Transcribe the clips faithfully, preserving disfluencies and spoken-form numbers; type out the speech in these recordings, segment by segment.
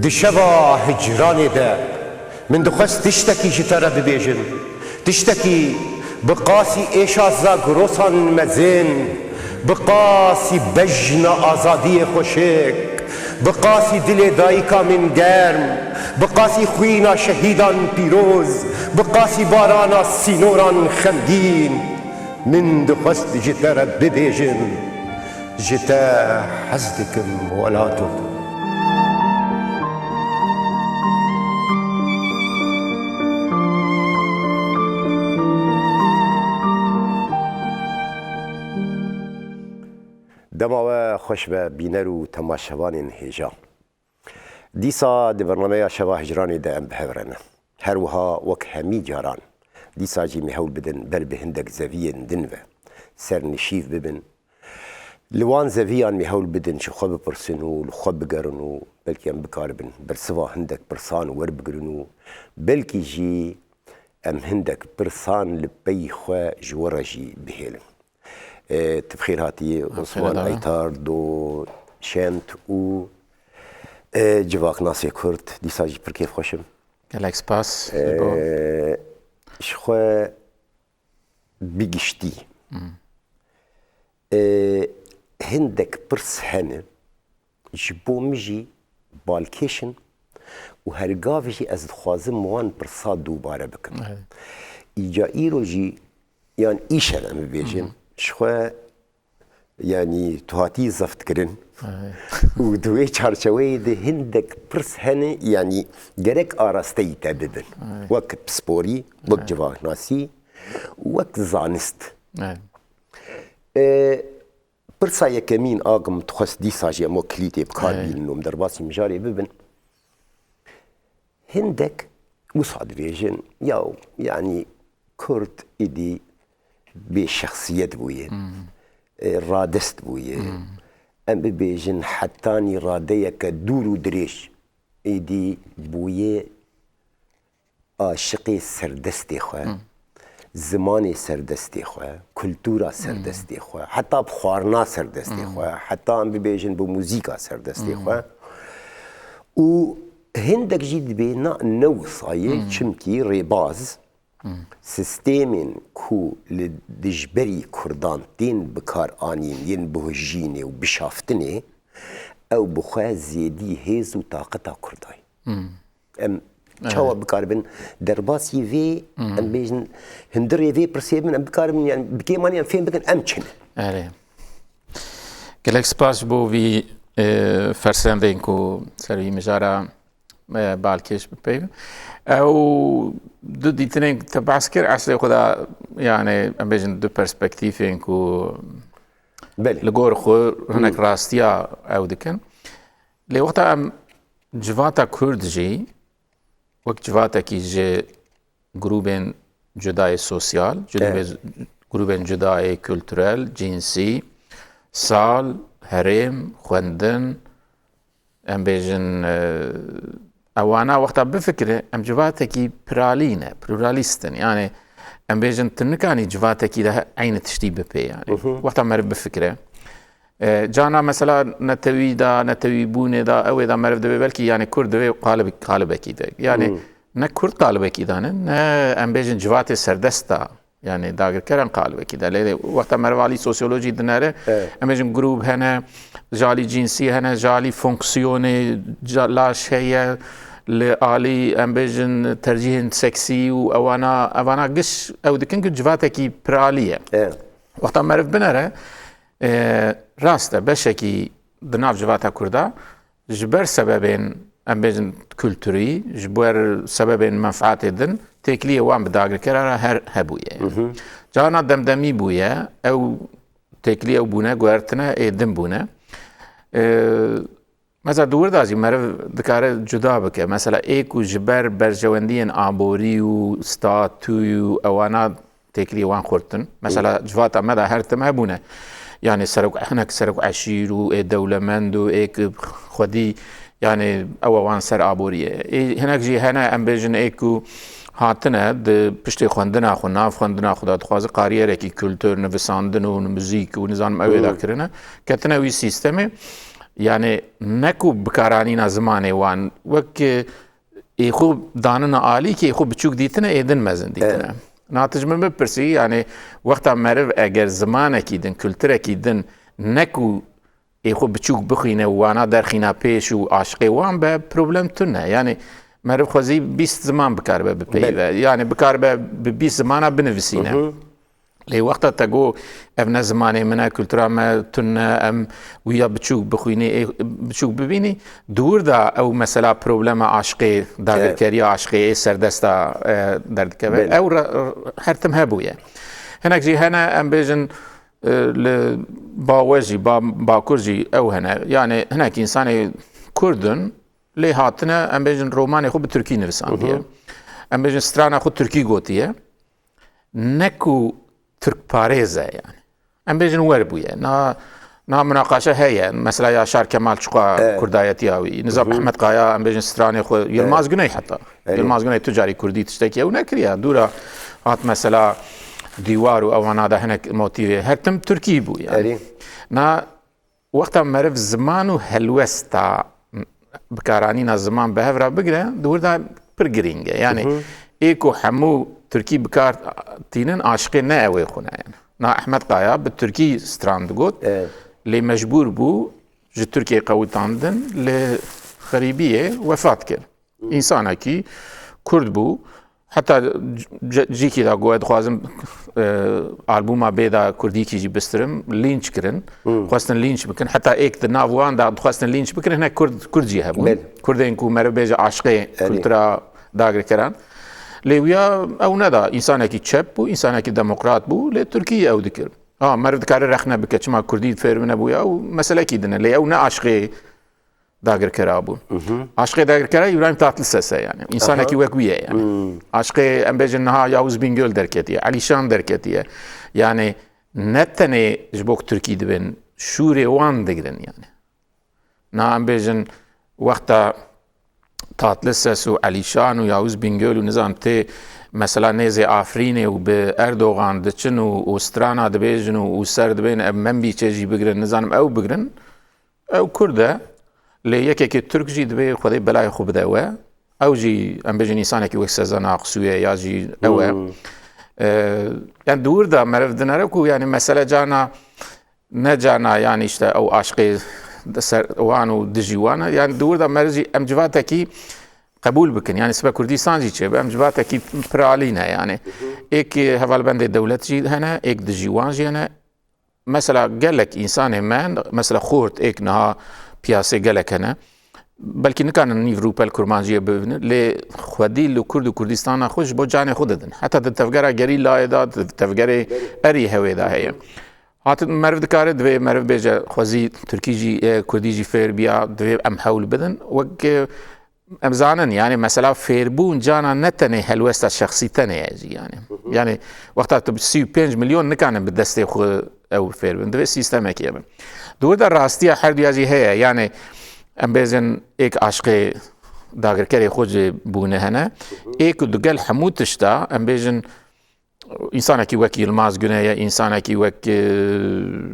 Di şeva hicranê de min dixwest tiştekî ji te re bibêjim. Tiştekî bi qasî êşa Zagrosan mezin, bi qasî bejna azadiyê xweşik, bi qasî dilê dayika min germ, bi qasî xwîna şehîdan pîroz, bi qasî barana sînoran xemgîn. Min dixwest ji te re bibêjim, ji te hez dikim welato. Dema we xweş be bîner û temaşevanên hêja. Dîsa di bernameya Şeva Hicranê de em bi hev re ne. Her wiha wek hemî caran, dîsa jî em ê hewl bidin ber bi hindek zeviyên din ve sernişîv bibin. Li wan zeviyan em ê hewl bidin ji xwe bipirsin û li xwe bigerin û belkî em bikaribin bersiva hindek pirsan werbigirin û belkî jî em hindek pirsan li pey xwe ji we re jî bihêlin. E, tu bi xêr hatî, Osman Eytar, Doşent û, e, civaknasê Kurd. Dîsa jî pir kêfxweş im. Gelek spas. E, ji xwe bi giştî. E, hindek pirs hene. Ji bo min jî balkêş in û her gav jî ez dixwazim wan pirsa dubare bikim. Îca îro jî, yan îşev em bibêjin, ji xwe, yanî tu hatî zeft kirin û di wê çarçeweyê de hindek pirs hene, yanî gerek arasteyî te bibin. Wek pisporî, wek civaknasî, wek zanist. E, Pirsa yekemîn a ku min dixwest dîsa jî em wek kilîtê bi kar bînin û em derbasî mijarê bibin. Hindek wisa dibêjin, ya, yanî Kurd êdî bê şexsiyet bûye, e, radest bûye. Em bibêjin hetanî radeyeke dûr û dirêj êdî bûye aşiqê serdestê xwe, zimanê serdestê xwe, kultura serdestê xwe, heta bi xwarina serdestê xwe, heta em bibêjin bi muzîka serdestê xwe. Û hindek jî dibê na ne wisa ye, çimkî rêbaz, sistêmên ku li dijberî Kurdan tên bi kar anîn yên bihujînê û bişaftinê, ew bi xwe zêdî hêz û taqeta Kurda ye. Em çawa bikaribin derbasî vê, em bêjin, hundirê vê pirsê bin, em bikaribin, yani bi kêmanî em fêm bikin, em çi ne? Erê. Gelek spas ji bo vî, e, fersendên ku ser vî mijara, e, balkêş bipeyivin. Ew du dîtinên te behs kir, eslê xwe de, yani, em bêjin du perspektîfên ku Belê. Li gor xwe hinek rastiya ew dikin. Lê wexta em civata Kurd jî wek civatekî ji grûbên cudayê sosyal, grûbê, grûbên cudayê kulturel, cinsî, sal, herêm, xwendin, em bêjin, e, ewana wexta bifikire, em civatekî piralî ne, pluralîst in. Yani, em bêjin, tu nikanî civatekî de he-, eynî tiştî bipê, yani. Wexta meriv bifikire. E, cana mesela netewî de, netewîbûnê de, ew ê de meriv divê belkî, yani, Kurd divê qalib-, qalibekî de. Yani, ne Kurd qalibekî de ne, ne em bêjin civatê serdest de. Yani dagirkeran qalibekî de. Lê wexta meriv alî sosyolojî dinere, em bêjin grûb hene, ji alî cinsî hene, ji alî fonksiyonê ca-, laş heye, li alî em bêjin tercîhên seksî û ewana, evana giş ew dikin ku civatekî piralî ye. Wexta meriv binere, e, rast e, beşekî di nav civata Kurda, ji ber sebebên, em bêjin, kulturî, ji ber sebebên menfaatê din, têkiliyê wan bi dagirkeran re her hebûye. Carna demdemî bûye, ew têkilî ew bûne, guhertine ê din bûne. Ee, mesela di wir de jî meriv dikare cuda bike. Mesela ê ku ji ber berjewendiyên aborî û statûyî û ewana têkiliyê wan xurt in. Mesela civata me de her tim hebûne. Yani serok, hinek serok eşîr û ê dewlemend û ê ku xwedî, yani ew wan ser aborî ye. Ê hinek jî hene, em bêjin, ê ku hatine di piştê xwendina xwe, nav xwendina xwe de dixwaze karîyerekî kultur, nivisandin û muzîk û nizanim ew ê de kirine. Ketine wî sîstemê. Yani ne ku bikaranîna zimanê wan, wek, e, ê xwe danina alî ki ê xwe biçûk dîtine, ê din mezin dîtine. Evet. Na tu ji min bipirsî, yani wexta meriv eger zimanekî din, kulturekî din ne ku ê xwe biçûk bixwîne û wana derxîna pêş û aşiqê wan be, problem tune. Yani meriv xwezî bîst ziman bikaribe bipeyve. Belê. Yani bikaribe bi bîst zimana binivisîne. Hı hı. Lê wexta te got, "Ev ne zimanê min e, kultura me tune, em wî ya biçûk bixwînî, ê biçûk bibînî", di wir de ew mesela problema aşiqê, dagirkeriya aşiqê ê serdesta, e, derdikeve. Belê. Ew re-, her tim hebûye. Hinek jî hene, em bêjin, e, li Bawe jî, ba-, Bakur jî ew hene. Yani hinek însanê Kurd in, lê hatine, em bêjin, romanê xwe bi Tirkî nivisandiye. Hı hı. Em bêjin, strana xwe Tirkî gotiye. Ne ku Tirkparêz e yani. Em bêjin wer bûye. Na, na munaqaşe heye. Mesela Yaşar Kemal çiqa Evet. kurdayetiya wî. Nizam Hı hı. Ehmed Kaya, em bêjin stranê xwe. Yilmaz Evet. Güney heta. Evet. Yilmaz Güney tu carî kurdî tiştekî ew nekiriye. Dûra hat mesela dîwar û ewana da hinek motîvê. Her tim Tirkî bû yani. Erê. Na Wexta meriv ziman û helwesta bikaranîna ziman bi hev re bigire, di wir de pir girîng e. Yani, Hı hı. ê ku hemû Tirkî bikar tînin, aşiqê ne ew ê xwe ne. Yani. Na Ehmed Kaya bi Tirkî stran digot, Evet. lê mecbûr bû ji Tirkiyê qewitandin, li xerîbiyê wefat kir. Însanekî Kurd bû. Heta c-, c-, cîkî de got, "Ez dixwazim, e, albûma bê de kurdîkî jî bistirim." Lînç kirin. Hmm. Xwestin lînç bikin. Heta êk di nav wan de dixwestin lînç bikin, hinek Kurd, Kurd jî hebûn. Belê. Kurdên ku meriv bêje aşiqê Erê. kultura dagirkeran. Lê wiya ew neda. Însanekî çep bû, însanekî demokrat bû, lê Tirkî ew dikir. Ha, meriv dikare rexne bike, çima Kurdî fêr nebûye, ew meselekî din e. Lê ew ne aşiqê dagirkera bû. Mhm. Aşiqê dagirkera Îbrahîm Tatlises e yani. Însanekî Aha. wek wî ye yani. Hmm. Aşiqê, em bêjin, niha Yavuz Bingöl derketiye, Elîşan derketiye. Yani ne tenê ji bo ku Tirkî dibin, şûrê wan digirin yani. Na em bêjin, wexta Tatlises û Elîşan û Yavuz Bingöl û nizam tê mesela nêzê Afrînê û bi Erdogan diçin û, û strana dibêjin û, û ser dibên ev Menbîçê jî bigirin, nizanim ew bigirin. Ew Kurd e, lê yekekî Tirk jî divê Xwedê belayê xwe bide we. Ew jî, em bêjin, însanekî wek Sezen Aksu ye ya jî ew e. Hmm. E, yani di wir de meriv dinere ku, yani, mesele cana, ne cana, yani, işte, ew aşqê ser wan û dijî wan e. Yani di wir de meriv jî em civatekî qebûl bikin. Yani sibe Kurdistan jî çêbe, em civatekî piralî ne, yani. Êk hevalbendê dewlet jî hene, êk dijî wan jî hene. Mesela gelek însanê me, mesela xort êk niha piyasê gelek hene. Belkî nikanin nîv rûpel kurmanciyê bibînin, lê xwedî li Kurd û Kurdistana xwe ji bo canê xwe didin. Heta di tevgera gerîlayê de, di tevgerê erî hewê de heye. Hatin meriv dikare, divê meriv bêje xwezî Tirkî jî, e, Kurdî jî fêr biya, divê em hewl bidin. Wek, e, Em zanin, yani, mesela fêrbûn cana ne tenê helwesta şexsî tenê ye jî, yani. Hı hı. Yani, wexta tu sî û pênc milyon nikanin bi destê xwe ew fêr bin. Divê sîstemekê bin. Di wir de rastiya her duya jî heye. Yani, em bêjin êk aşqê dagirkerê xwe jî bûne hene. Hı hı. Ê ku digel hemû tişta, em bêjin, Însanekî wek Yilmaz Güney ye, însanekî wek, e,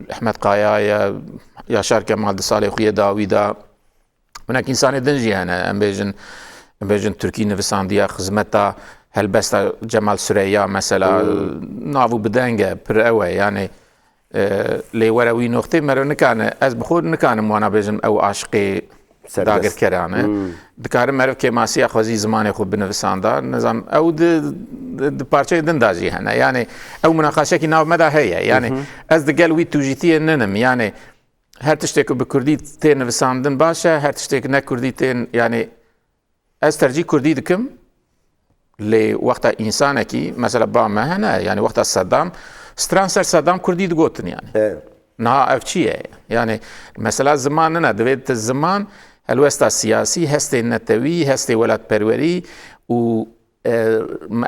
Ehmed Kaya ye, Yaşar Kemal di salê xwe yê dawî de. Hinek însanê din jî hene, em bêjin, em bêjin Tirkî nivisandiye xizmeta helbesta Cemal Süreyya mesela, Hmm. nav û bideng e, pir ew e, yani, e, lê were wî noxtê meriv nikane, ez bi xwe nikanim wana bêjim ew aşiqê Serdest. dagirkeran e. Hmm. Dikare meriv kêmasiya xwezî zimanê xwe binivisanda. Nizam, ew di, di, di parçeyê din de jî hene. Yani, ew munaqaşekî nav me de heye. Yani, Mhm. ez digel wî tûjîtiyê ninim. Yani, her tiştê ku bi kurdî tê nivisandin baş e, her tiştê ku ne kurdî tên, yani, ez tercîh kurdî dikim. Lê wexta însanekî, mesela ba me hene, yani wexta Sedam, stran ser Sedam kurdî digotin yani. Evet. Niha ev çi ye? Yani mesela ziman nine, divê tu ziman helwesta siyasî, hestê netewî, hestê welatperwerî û, e,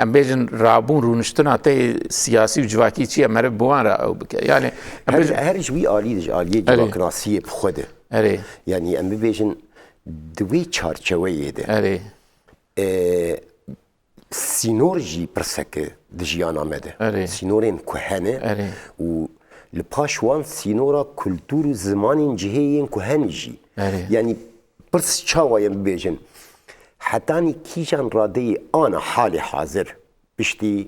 em bêjin rabûn rûniştina te siyasî û civakî çi ye, meriv bi wan re ew bike. Yani em Her, bêjin her ji wî alî de, ji aliyê Erê. civaknasiyê bi xwe de. Erê. Yani em bibêjin di wê çarçeweyê de. Erê. E, sînor jî pirseke di jiyana me de. Erê. Sînorên ku hene Erê. û Li paş wan sînora kultûr û zimanên cihê yên ku hene jî. Erê. Yanî pirs çawa ye bibêjin? Hetanî kîjan radeyê ana halê hazir piştî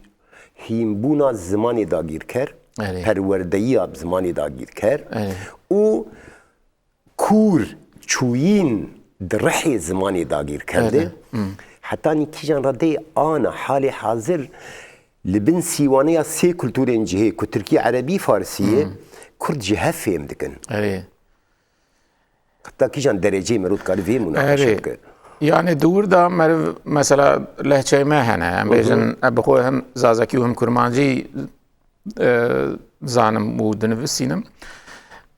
hînbûna zimanê dagîrker, Erê. perwerdeyiya bi zimanê dagîrker Erê. û kûr çûyîn di rihê zimanê dagîrker de, Erê. Hmm. hetanî kîjan radeyê ana halê hazir li bin sîwaneya sê kulturên cihê ku tirkî, erebî, farsî ye, Hmm. kurd ji hev fêm dikin. Erê. Heta kîjan dereceyê meriv dikare vê mûnaxeşe Erê. bike? Yani di wir de meriv mesela lehçeyê me hene. Em Hı hı. bêjin, em bi xwe hem zazakî û hem kurmancî, e, zanim û dinivisînim.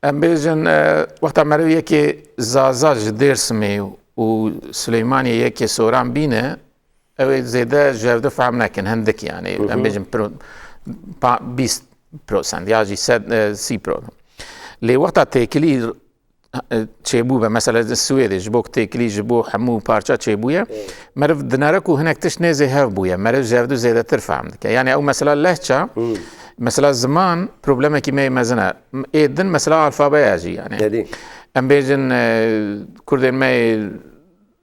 Em bêjin, e, wexta meriv yekê zaza ji Dêrsimê û Silêmaniyê yekê Soran bîne, ew ê zêde ji hev du fehm nekin, hindik yani. Hı hı. Em bêjin pro-, pa-, bîst prosent ya jî sed, e, sî pro. Lê wexta têkilî çêbû be, mesela di Swêdê ji bo têkilî, ji bo hemû parça çêbûye, meriv dinere ku hinek tişt nêzê hev bûye, meriv ji hev du zêdetir fehm dike. Yani ew mesela lehça, Hmm. mesela ziman problemekî me yê mezin e. Ê din mesela alfabeya jî yani. Erê. Em bêjin, e, kurdên me yê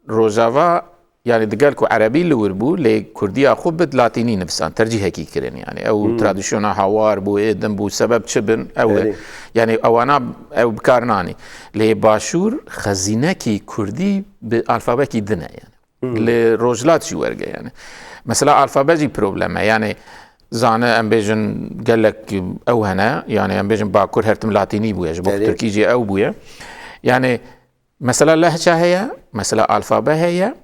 Rojava, yani digel ku erebî li wir bû, lê kurdiya xwe bi latînî nivisan, tercîhekî kirin yani. Ew Hmm. tradisyona hawar bû, ê din bû, sebeb çi bin, ew e. Erê. Yani ewana ew bi kar nanî. Lê başûr xezînekî kurdî bi alfabekî din e yani. Hmm. Li rojhilat jî werge yani. Mesela alfabe jî problem e. Yani zane em bêjin gelek ew hene, yani em bêjin bakur her tim latînî bûye, ji bo Erê. tirkî jî ew bûye. Yani mesela lehça heye, mesela alfabe heye.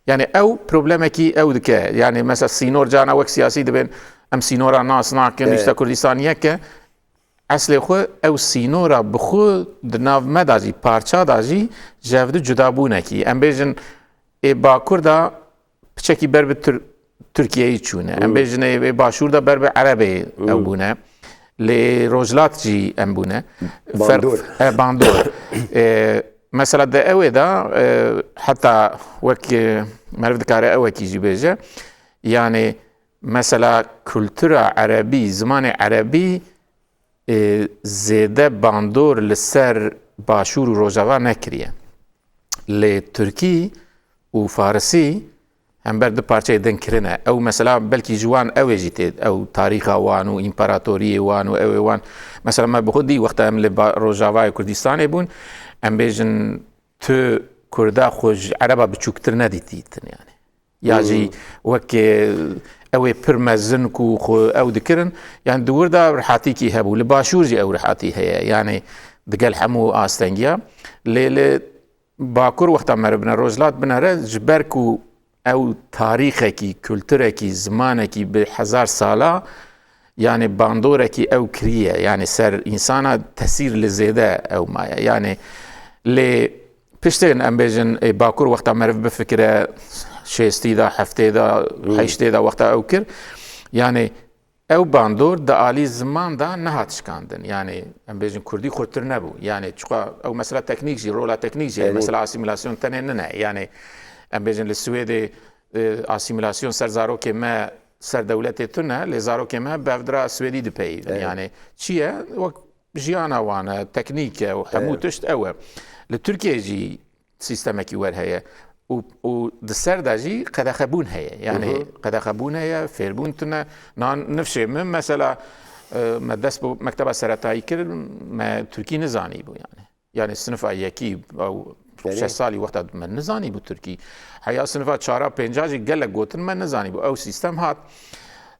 Yani ew problemekî ew dike. Yani mesela sînor carna wek siyasî dibên, em sînora nas nakin, Evet. işte Kurdistan yek e. Eslê xwe ew sînora bi xwe di nav me de jî, parça de jî ji hev du cudabûnekî. Em bêjin ê bakur de piçekî ber bi Tir-, Tirkiyeyê çûne. Em Hmm. bêjin ê, ê başûr de ber bi Erebê ew Hmm. bûne. Lê rojhilat jî em bûne. Bandor. Fer-, e, bandor. E, mesela de ew ê de, e, heta wek, e, meriv dikare ewekî jî bêje. Yani mesela kultura erebî, zimanê erebî, e, zêde bandor li ser başûr û rojava nekiriye. Lê tirkî û farisî hember du parçeyê din kirine. Ew mesela belkî ji wan ew ê jî tê, ew tarîxa wan û împaratoriyê wan û ew ê wan. Mesela me bi xwe dî wexta em li ba-, rojavayê Kurdistanê bûn, em bêjin tu kurda xwe ji ereba biçûktir nedîtîtin yani. Ya jî Hmm. wek, e, ew ê pir mezin ku xwe ew dikirin, yani di wir de rihatîkî hebû, li başûr jî ew rihatî heye. Yani digel hemû astengiya. Lê li Bakur wexta meriv bine, rojhilat binere, ji ber ku ew tarîxekî, kulturekî, zimanekî bi hezar sala, yani bandorekî ew kiriye, yani ser însana tesîr li zêde ew maye. Yani lê piştên em bêjin, ê, Bakur wexta meriv bifikire, şêstî de, heftê de, Hmm. heştê de wexta ew kir, yani Ew bandor di alî ziman de nehat şikandin. Yani, em bêjin kurdî xurtir nebû. Yani, çiqa ew mesela teknîk jî, rola teknîk jî, Erê. mesela asîmîlasyon tenê nine. Yani, em bêjin li Swêdê, e, asîmîlasyon ser zarokê me, ser dewletê tune, lê zarokê me bevdira Swêdî dipeyivin. Erê. Yani, çi ye? Wek jiyana wan e, teknîk e û hemû Erê. tişt ew e. Li Tirkiyê jî sîstemekî wer heye. Û, û di ser de jî qedexebûn heye. Yani Hı hı. qedexebûn heye, fêrbûn tune. Na nifşê min mesela, e, me dest bi mekteba seretayî kir, me tirkî nizanîbû yani. Yani sinifa yekî, ew Belê. şeş salî wexta me nizanîbû tirkî. Heya sinifa çara pênca jî gelek gotin me nizanîbû. Ew sîstem hat.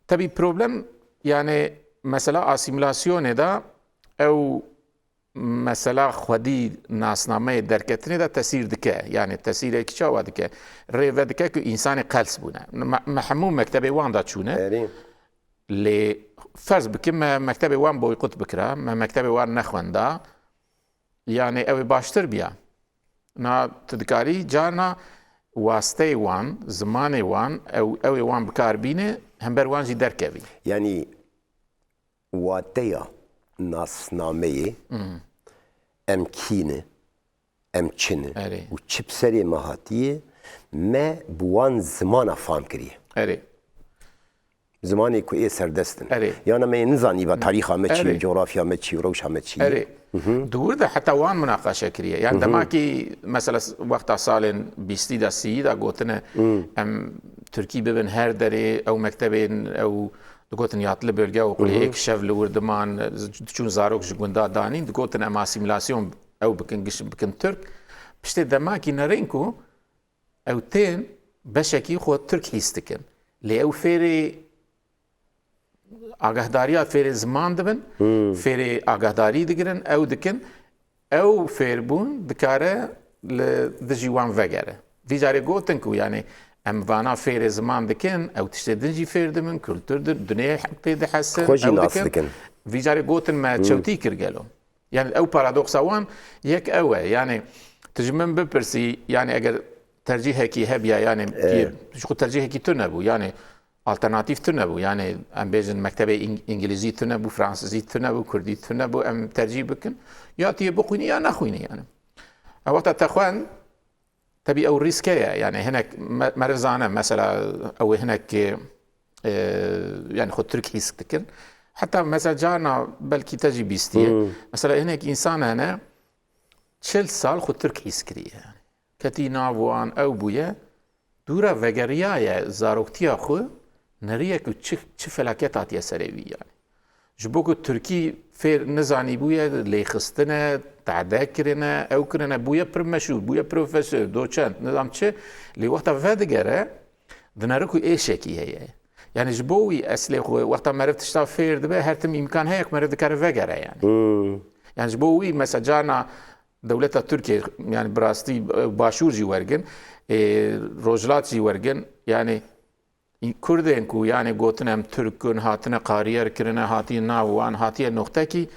Tebî problem, yani mesela asîmîlasyonê de ew mesela xwedî nasnameyê derketinê de tesîr dike. Yani tesîrekî çawa dike? Rê vedike ku însanê qels bûne. Me, me hemû mektebê wan de çûne. Erê. Lê ferz bikim me mektebê wan boykot bikira, me mektebê wan nexwenda. Yani ew ê baştir biya. Na tu dikarî carna wasteyê wan, zimanê wan, ew, ew ê wan bi kar bîne, hember wan jî derkevî. Yani wateya nasnameyê, Hmm. em kî ne, em çi ne Erê. û çi bi serê me hatiye, me bi wan zimana fam kiriye. Erê. Zimanê ku ê serdest in. Erê. Yana me yê nizanî ve tarîxa me çi ye, Erê. cografya me çi ye, rewşa me çi ye. Erê. Di wir de heta wan minaqeşe kiriye. Yani demakî mesela s-, wexta salên bîstî de, sîyî de gotine em Tirkî bibin her derê, ew mektebên, ew digotin yatılı bölge okulu, êk şev li wir diman, diçûn zarok ji gunda danîn, digotin em asîmîlasyon ew bikin, giş bikin Tirk. Piştê demakî nerên ku ew tên beşekî xwe Tirk hîs dikin. Lê ew fêrê agahdariya, fêrê ziman dibin, fêrê agahdarî digirin, ew dikin, ew fêrbûn dikare li dijî wan vegere. Vî carê gotin ku, yani, em vana fêrê ziman dikin, ew tiştê din jî fêr dibin, kultur di-, dinê tê dihesin, Xwe jî ew nas dikin. dikin. Vî carê gotin me çewtî kir gelo. Yani ew paradoksa wan yek ew e. Yani tu ji min bipirsî, yani eger tercîhekî hebiya, yani Evet. ji xwe tercîhekî tune bû, yani alternatîf tune bû. Yani em bêjin mektebê Îng-, Îngilîzî tune bû, Fransizî tune bû, Kurdî tune bû, em tercîh bikin. Ya tu yê bixwînî ya nexwînî yani. Ew wexta te xwend, tebî ew rîsk heye. Yani hinek me-, meriv zane, mesela ew ê hinek, e, yani xwe Tirk hîs dikin. Heta mesela carna belkî te jî bîstiye. Mesela hinek însan hene çil sal xwe Tirk hîs kiriye. Yani. Ketî nav wan ew bûye. Dûra vegeriyaye zaroktiya xwe neriye ku çi, çi felaket hatiye serê wî yani. Ji bo ku Tirkî fêr nizanî bûye, lêxistine, tade kirine, ew kirine, bûye pir meşhûr, bûye profesor, doçent, nizam çi, lê wexta vedigere, dinere ku êşekî heye. Yani ji bo wî eslê xwe, wexta meriv tişta fêr dibe, her tim îmkan heye ku meriv dikare vegere yani. Yani ji bo wî mesela carna dewleta Tirkiye, yani bi rastî, e, başûr jî wergin, e, rojhilat jî wergin, yani Kurdên ku yani gotin em Tirk in, hatine qariyer kirine, hatiye nav wan, hatiye noxtekî,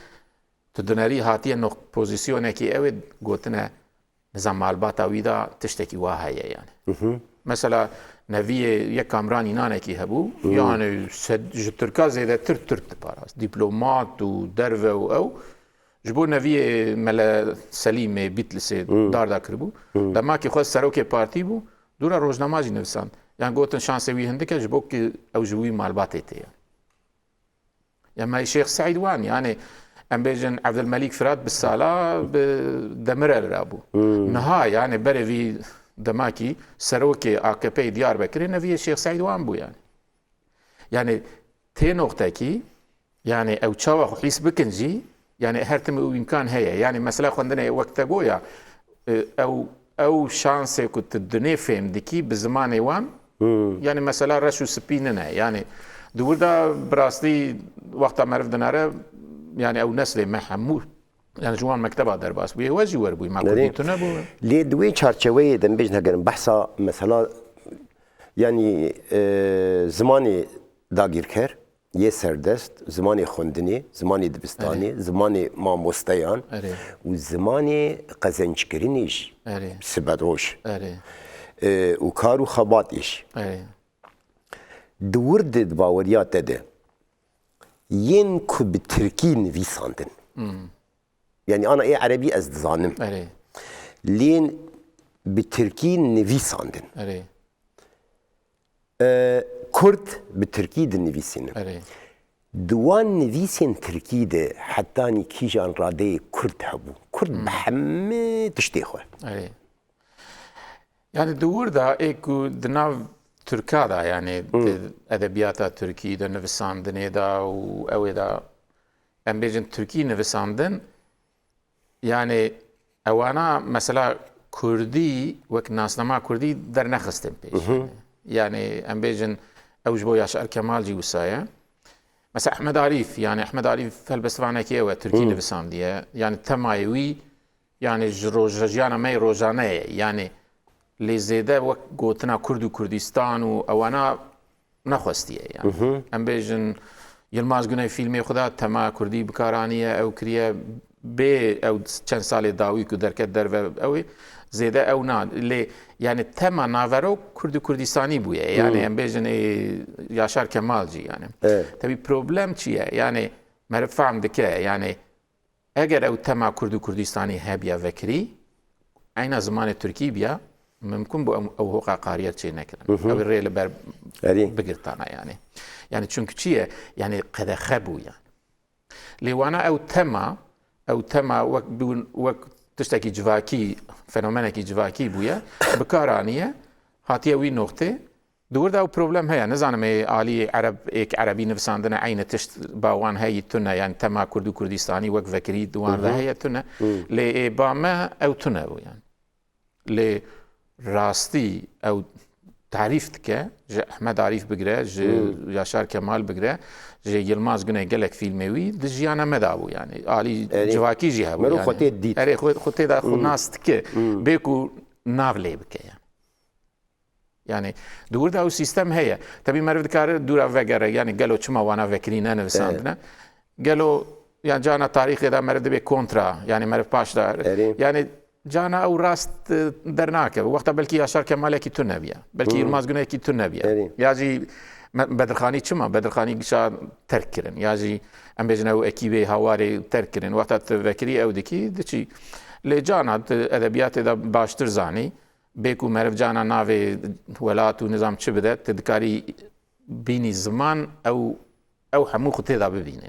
tu dinerî hatiye nox-, pozîsyonekî ew ê gotine nizam malbata wî de tiştekî wa heye yani. Mesela neviyê yek Kamran Înanekî hebû, yani sed, ji Tirka zêdetir Tirk diparast. Dîplomat û derve û ew. Ji bo neviyê Mele Selîmê Bîtlisê darda kiribû. Demakî xwe serokê partî bû, dûra rojnama jî nivisand. Yan gotin şansê wî hindik e, ji bo ki ew ji wî malbatê tê ye. Ya me Şêx Seîd wan, yani em bêjin Evdilmelîk Firat bi sala bi Demirel re bû. Niha yani berê vî demakî serokê A K P'yê Diyarbekirê neviyê Şêx Seîd wan bû yani. Yani tê noqtekî, yani ew çawa xwe hîs bikin jî, yani her tim û îmkan heye. Yani mesela xwendinê wek te goya, e, ew, ew şansê ku tu dinê fêm dikî bi zimanê wan, yani mesela reş û spî nine. Yani di wir de bi rastî wexta meriv dinere, yani ew neslê me hemû, yani ji wan mekteba derbas bûye, we jî werbûyî, me Nerê? kurdî tune bû. Lê di wê çarçeweyê de em bêjin hegerin behsa mesela, yani, e, zimanê dagîrker, yê serdest, zimanê xwendinê, zimanê dibistanê, Evet. zimanê mamosteyan Evet. û zimanê qezenckirinê jî Evet. sibedoş. Evet. E, û kar û xebatê jî. Evet. Di wir de di baweriya te de yên ku bi tirkî nivîsandin. Yani ana ê erebî ez dizanim. Erê. Lê bi tirkî nivîsandin. Erê. E, Kurd bi tirkî dinivîsînin. Erê. Di wan nivîsên tirkî de hetanî kîjan radeyê Kurd hebû? Kurd bi hemî tiştê xwe. Erê. Yani di wir de ê ku di nav Tirka de, yani di edebiyata Tirkî de, nivisandinê de û ew ê de, em bêjin Tirkî nivisandin, yani ewana mesela Kurdî wek nasnama Kurdî dernexistin pêş. Yani em bêjin ew ji bo Yaşar Kemal jî wisa ye. Mesela Ehmed Arîf, yani Ehmed Arîf helbestvanekî ew e, Tirkî nivisandiye. Yani temayê wî, yani ji rojjiyana me yê rojane ye. Yani lê zêde wek gotina Kurd û Kurdistan û ewana nexwestiye. Yani em bêjin Yilmaz Güney fîlmê xwe de tema Kurdî bi kar aniye, ew kiriye, bê ew çend salê dawî ku derket derve ew ê, zêde ew na. Lê yani tema naverok Kurd û Kurdistanî bûye. Yani em bêjin ê Yaşar Kemal jî yani. Evet. Tevî problem çi ye? Yani meriv fehm dike, yani eger ew tema Kurd û Kurdistanî hebiya vekirî, eyna zimanê Tirkî biya, mimkun bû ew, ew hoqa qariye çê nekirin. Ew rê li ber Erê. bigirtana yani. Yani çünkü çi ye? Yani qedexe bû yani. Lê wana ew tema, ew tema wek bûn, wek tiştekî civakî, fenomenekî civakî bûye, bi kar aniye, hatiye wî noqtê. Di wir de ew problem heye. Nizanim ê alî Ereb, êk Erebî nivisandine eyni tişt ba wan heyî tune, yani tema Kurd û Kurdistanî wek vekirî di wan ve heye tune. Lê ê ba me ew tune bû yani. Lê rastî ew tarîf dike, ji Ehmed Arîf bigire, ji Yaşar Kemal bigire, ji Yilmaz Guney gelek fîlmê wî di jiyana me de bû yani. Alî Erê. civakî jî hebû Mero yani. xwe tê dît. Erê xwe, xwe tê de xwe nas dike. Bê ku nav lê bike yani. Yani di wir de ew sîstem heye. Tebî meriv dikare dûra vegere, yani gelo çima wana vekirî nenivisandine? Gelo, yani cana tarîxê de meriv dibe kontra, yani meriv paş de. Erê. Yani cana ew rast, e, dernakeve. Wexta belkî Yaşar Kemalekî tune biye. Belkî Yilmaz Guneyekî tune biye. Erê. Ya jî me-, Bedirxanî çima? Bedirxanî gişa terk kirin. Ya jî em bêjin ew ekîbê Hawarê terk kirin. Wexta tu vekirî ew dikî, diçî. Lê cana tu edebiyatê de baştir zanî. Bê ku meriv cana navê welat û nizam çi bide, tu dikarî bînî ziman ew, ew hemû xwe tê de bibîne.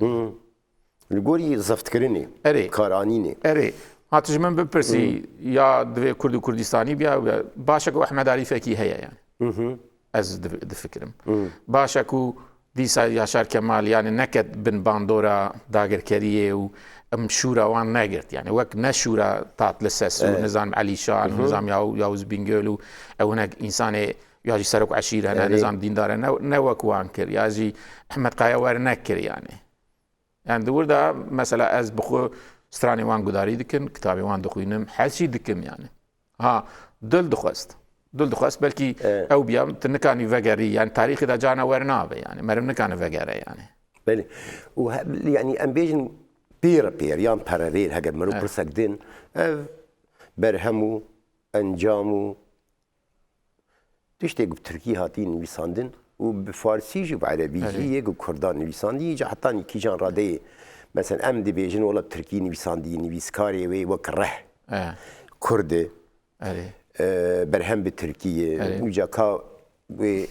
Li gorî ziftkirinê, Erê. karanînê. Erê. Ha, tu ji min bipirsî, ya divê Kurd û Kurdistanî biya, baş e ku Ehmed Arîfekî heye yani. Ez div-, difikirim. Baş e ku dîsa Yaşar Kemal yani neket bin bandora dagirkeriyê û em şûra wan negirt. Yani wek ne şûra Tatlises û Evet. nizam Elî Şah û nizam Yaw-, Yavuz Bingöl û ew hinek însanê ya jî serok eşîr hene, Erê. nizam dîndar hene, ne, ne wek wan kir. Ya jî Ehmed Kaya wer nekir yani. Yani di wir de mesela ez bi xwe stranê wan gudarî dikim, kitabê wan dixwînim, her çî dikim yani. Ha, dil dixwest. Dil dixwest belkî Evet. ew biya tu nikanî vegerî, yani tarîxê de cana wer nabe yani. Meriv nikane vegere yani. Belê. Û he-, yani em bêjin pêre pêr yan paralel heger mero Evet. pirsek din, ev berhem û encam û tiştê ku bi tirkî hatî nivîsandin û bi farsî jî bi erebî jî Erê. yê ku kurdan nivîsandî, îca hetanî kîjan radeyê, mesela em dibêjin wela bi tirkî nivîsandî, nivîskarê wê wek Reh, E. Kurd e, Erê. e, berhem bi tirkî ye, Erê. îca ka wê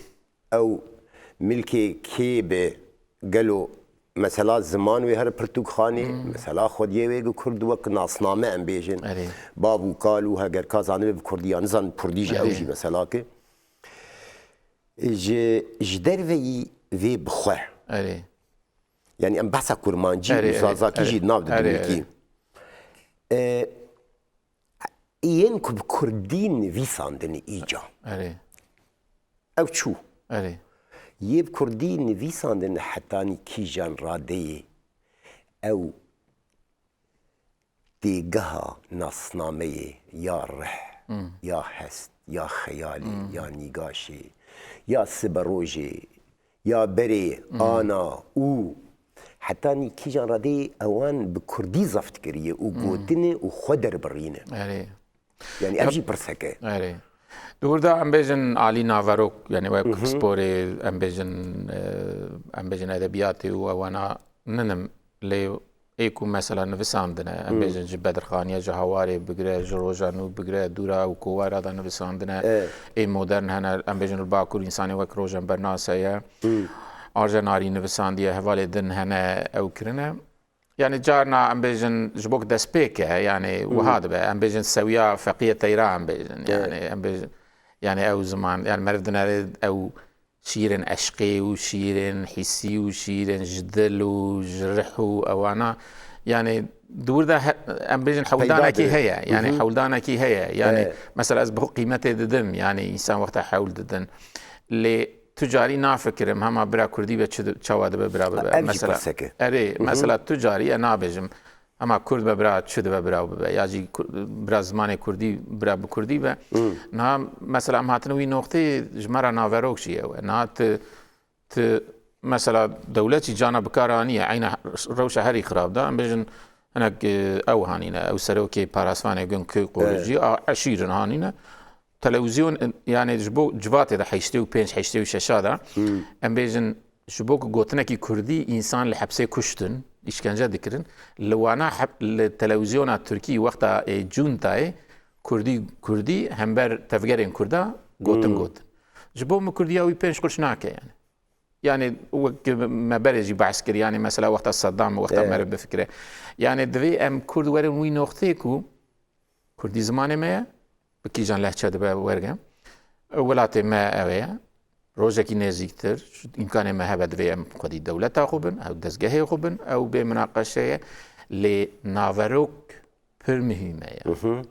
ew milkê kê be, gelo mesela ziman wê here pirtûkxanê, mesela xwediyê wê ku kurd wek nasname em bêjin. Erê. Bav û kal û heger ka zanibe bi kurdî ya nizan bi kurdî jî ew Erê. jî mesela ki. Ji, ji derveyî vê bi xwe. Erê. Yani em behsa kurmancî Erê, û erê, zazakî erê. jî nav Erê, didin wekî. erê. E, yên ku bi kurdî nivîsandin îca. Erê. Ew çû. Erê. Yê bi kurdî nivîsandin hetanî kîjan radeyê ew têgeha nasnameyê ya rih, Hmm. ya hest, ya xeyalê, Hmm. ya nîgaşê, ya siberojê, ya berê, Hmm. ana û hetanî kîjan radeyê ewan bi kurdî zeft kiriye û Hmm. gotine û xwe derbirîne. Erê. Yani ev Ya jî pirsek e. Erê. Di wir de em bêjin alî naverok, yani wek Mhm. sporê, em bêjin, e, em bêjin edebiyatê û ewana ninim lê ê ku mesela nivisandine, em Hmm. bêjin ji Bedirxaniye, ji Hawarê bigire, ji Roja Nû bigire, dûra û kovara de nivisandine, Evet. ê modern hene, em bêjin li Bakur însanê wek Rojen Bernas heye, Hmm. Arjen Arî nivisandiye, hevalê din hene ew kirine. Yani carna em bêjin ji bo ku destpêk e, yani Hı hı. wiha dibe. Em bêjin sewiya Feqiye Teyra em bêjin. Evet. Yani em bêjin, yani ew ziman, yani meriv dinere ew şiirên eşqê û şiirên hissî û şiirên ji dil û ji rih û ewana. Yani di wir de he-, em bêjin hewldanekî dibe. heye. Yani Hı hı. hewldanekî heye. Yani Evet. mesela ez bi xwe qîmetê didim. Yani însan wexta hewl didin. Lê tu carî nafikirim hema bira kurdî be çi di-, çawa dibe bira bibe. Ev jî Mesela, pirsek e. erê, Hı hı. mesela tu carî e nabêjim hema kurd be bira çi dibe bira bibe. Ya jî kur-, bira zimanê kurdî bira bi kurdî be. Hı. Niha mesela em hatine wî noqtê ji me re naverok jî ew e. Niha tu, tu mesela dewlet jî cana bi kar aniye. Eyna rewşa herî xirab de. Em bêjin hinek, e, ew hanîne. Ew serokê parasvanê gun kê Evet. qoricî a eşîrin hanîne. Televîzyon, yani ji bo civatê de heştê û pênc, heştê û şeş de, Hmm. em bêjin ji bo ku gotinekî kurdî însan li hepsê kuştin, îşkence dikirin, li wana hep-, li televîzyona Tirkî wexta, e, cuntayê Kurdî, Kurdî hember tevgerên Kurda gotin Hmm. gotin. Ji bo min Kurdiya wî pênc quruş nake yani. Yani wek me berê jî behs kir, yani mesela wexta Saddam, wexta Evet. meriv bifikire. Yani divê em Kurd werin wî noxtê ku Kurdî zimanê me ye, bi kîjan lehçe dibe werge. Welatê me ew ê ye. Rojekî nêzîktir, îmkanê me hebe divê em xwedî dewleta xwe bin, ew dezgehê xwe bin, ew bê minaqeşe ye. Lê naverok pir muhîm e ya.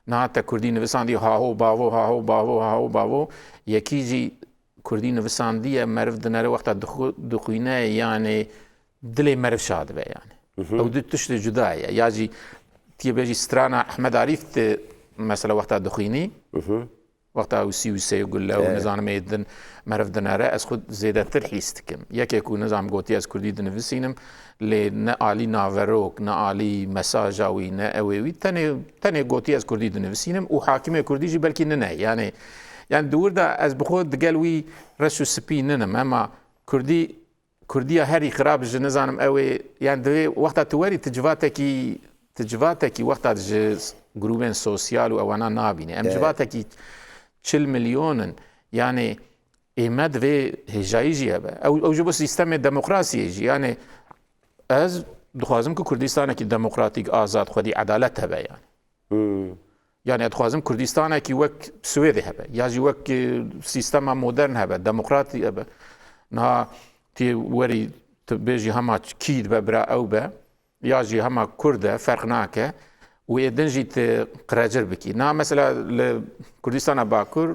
Niha te Kurdî nivisandî, haho bavo, haho bavo, haho bavo. Yekî jî Kurdî nivisandiye, meriv dinere wexta dixu-, dixwîne, yani dilê meriv şa dibe yani. Ew du tiştê cuda ye. Ya jî tiyê bêjî strana Ehmed Arîf de mesela wexta dixwînî, wexta ew sî û sê gulle û Evet. nizanim ê din meriv dinere, ez xwe zêdetir hîs dikim. Yekê ku nizam gotiye ez Kurdî dinivisînim, lê ne alî naverok, ne alî mesaja wî, ne ew ê wî, tenê, tenê gotiye ez Kurdî dinivisînim û hakimê Kurdî jî belkî nine. Yani, yani di wir de ez bi xwe digel wî reş û spî ninim, ema Kurdî Kurdiya herî xirab ji nizanim ew ê, yani divê wexta tu werî tu civatekî, tu civatekî wexta ji grûbên sosyal û ewana nabîne. Em Evet. civatekî çil milyon in. Yani ê me divê hêjayî jî hebe. Ew, ew ji bo sîstemê demokrasiyê jî. Yani ez dixwazim ku Kurdistanekî demokratîk, azad, xwedî edalet hebe yani. Hmm. Yani ez dixwazim Kurdistanekî wek Swêdê hebe, ya jî wek, e, sîstema modern hebe, demokratî hebe. Niha tê werî tu bêjî hema kî dibe bira ew be, ya jî hema Kurd e, ferq nake. Û ê din jî tu qirecir bikî. Niha mesela li Kurdistana Bakur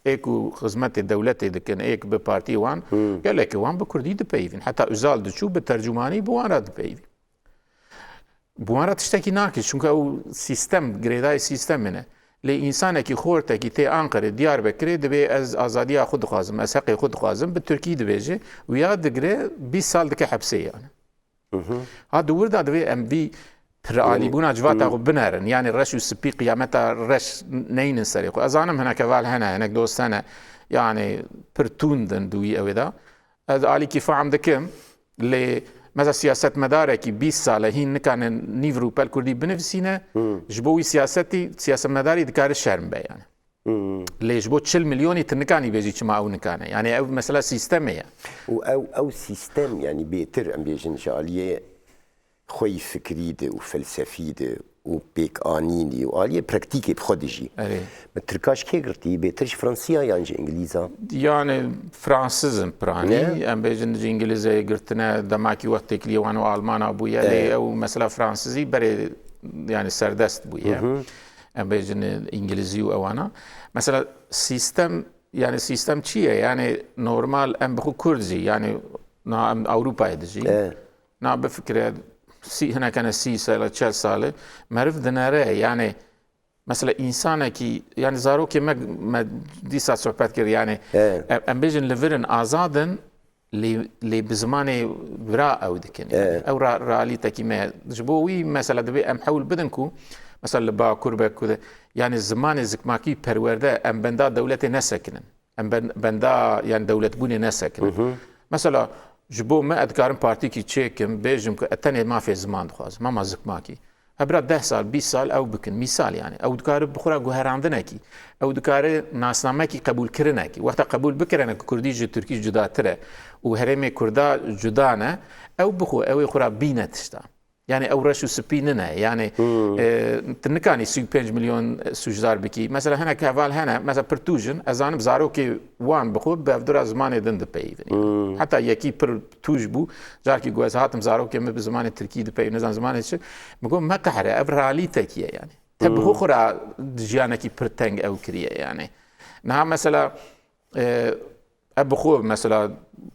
ê ku xizmetê dewletê dikin, ê ku bi partiyê wan, Hmm. gelekî wan bi Kurdî dipeyivîn. Heta Uzal diçû bi tercûmanî bi wan re dipeyivî. Bi wan re tiştekî nake, çunku ew sîstem, girêdayî sîstemê ne. Lê însanekî xortekî tê Anqerê, Diyarbekirê, dibê ez azadiya xwe dixwazim, ez heqê xwe dixwazim, bi tirkî dibêje û ya digire bîst sal dike hepsê yani. Ha di wir de divê em vî piralîbûna civata xwe binerin. Yani reş û spî qiyameta reş neynin serê xwe. Ez zanim hinek heval hene, hinek dost hene. Yani pir tund in di wî ewê de. Ez alîkî fehm dikim, lê mesela siyasetmedarekî bîst sal e hîn nikane nîv rûpel kurdî binivîsîne, Hmm. ji bo wî siyasetî, siyasetmedarî dikare şerm be yani. Hmm. Lê ji bo çil milyonî tu nikanî bêjî çima ew nikane. Yani ev mesela sîstemê ye. Û ew, ew sîstem yani bêtir em bêjin ji aliyê xweyî fikrî de û felsefî de û pêkanînî û aliyê praktîkê bi xwe de jî. Erê. Bi tirka ji kê girtî? Bêtir ji Fransiya yan ji Îngilîza? Yani Fransizin piranî, Ne? em bêjin ji Îngilîzê girtine, demakî wext têkiliyê wan û Almana bûye, Evet. lê ew mesela Fransizî berê yani serdest bûye. Hı hı. Em bêjin Îngilîzî û ewana. Mesela sîstem, yani sîstem çi ye? Yani normal em bi xwe Kurd jî, yani na em Ewropayê dijî. Evet. Na bifikire sî, hinekene sî sale, çel sale, meriv dinere, yani mesela însanekî, yani zarokê me, me dîsa sohbet kir, yani Evet. em, em bêjin li vir in, azad in, lê, lê bi zimanê vira ew dikin. Yani Evet. ew ra-, realîtekî me ye. Ji bo wî mesela divê em hewl bidin ku mesela li Bakur be ku de, yani zimanê zikmakî perwerde em benda dewletê nesekinin. Em ben-, benda, yani dewletbûnê nesekinin. Hı hı. Mesela ji bo me ez dikarim partîkî çêkim, bêjim ku ez tenê mafê ziman dixwazim, hema zikmakî. Hebra deh sal, bîst sal ew bikin. Mîsal yani. Ew dikare bi xwe re guherandinekî. Ew dikare nasnamekî qebûlkirinekî. Wexta qebûl bikirine ku kurdî ji tirkî cudatir e û herêmê kurda cuda ne, ew bi xwe, ew ê xwe re bîne tişta. Yani ew reş û spî nine. Yani, Hmm. e, tu nikanî sî û pênc milyon sûcdar bikî. Mesela hinek heval hene, mesela pir tûj in, ez zanim zarokê wan bi xwe bi hevdira zimanê din dipeyivin. Hmm. Heta yekî pir tûj bû, carkî got ez hatim zarokê min bi zimanê tirkî dipeyivin, nizan zimanê çi. Min got me qehre, ev realîtekî ye yani. Te bi xwe Hmm. xwe re jiyanekî pir teng ew kiriye yani. Niha mesela, E, ev bi xwe mesela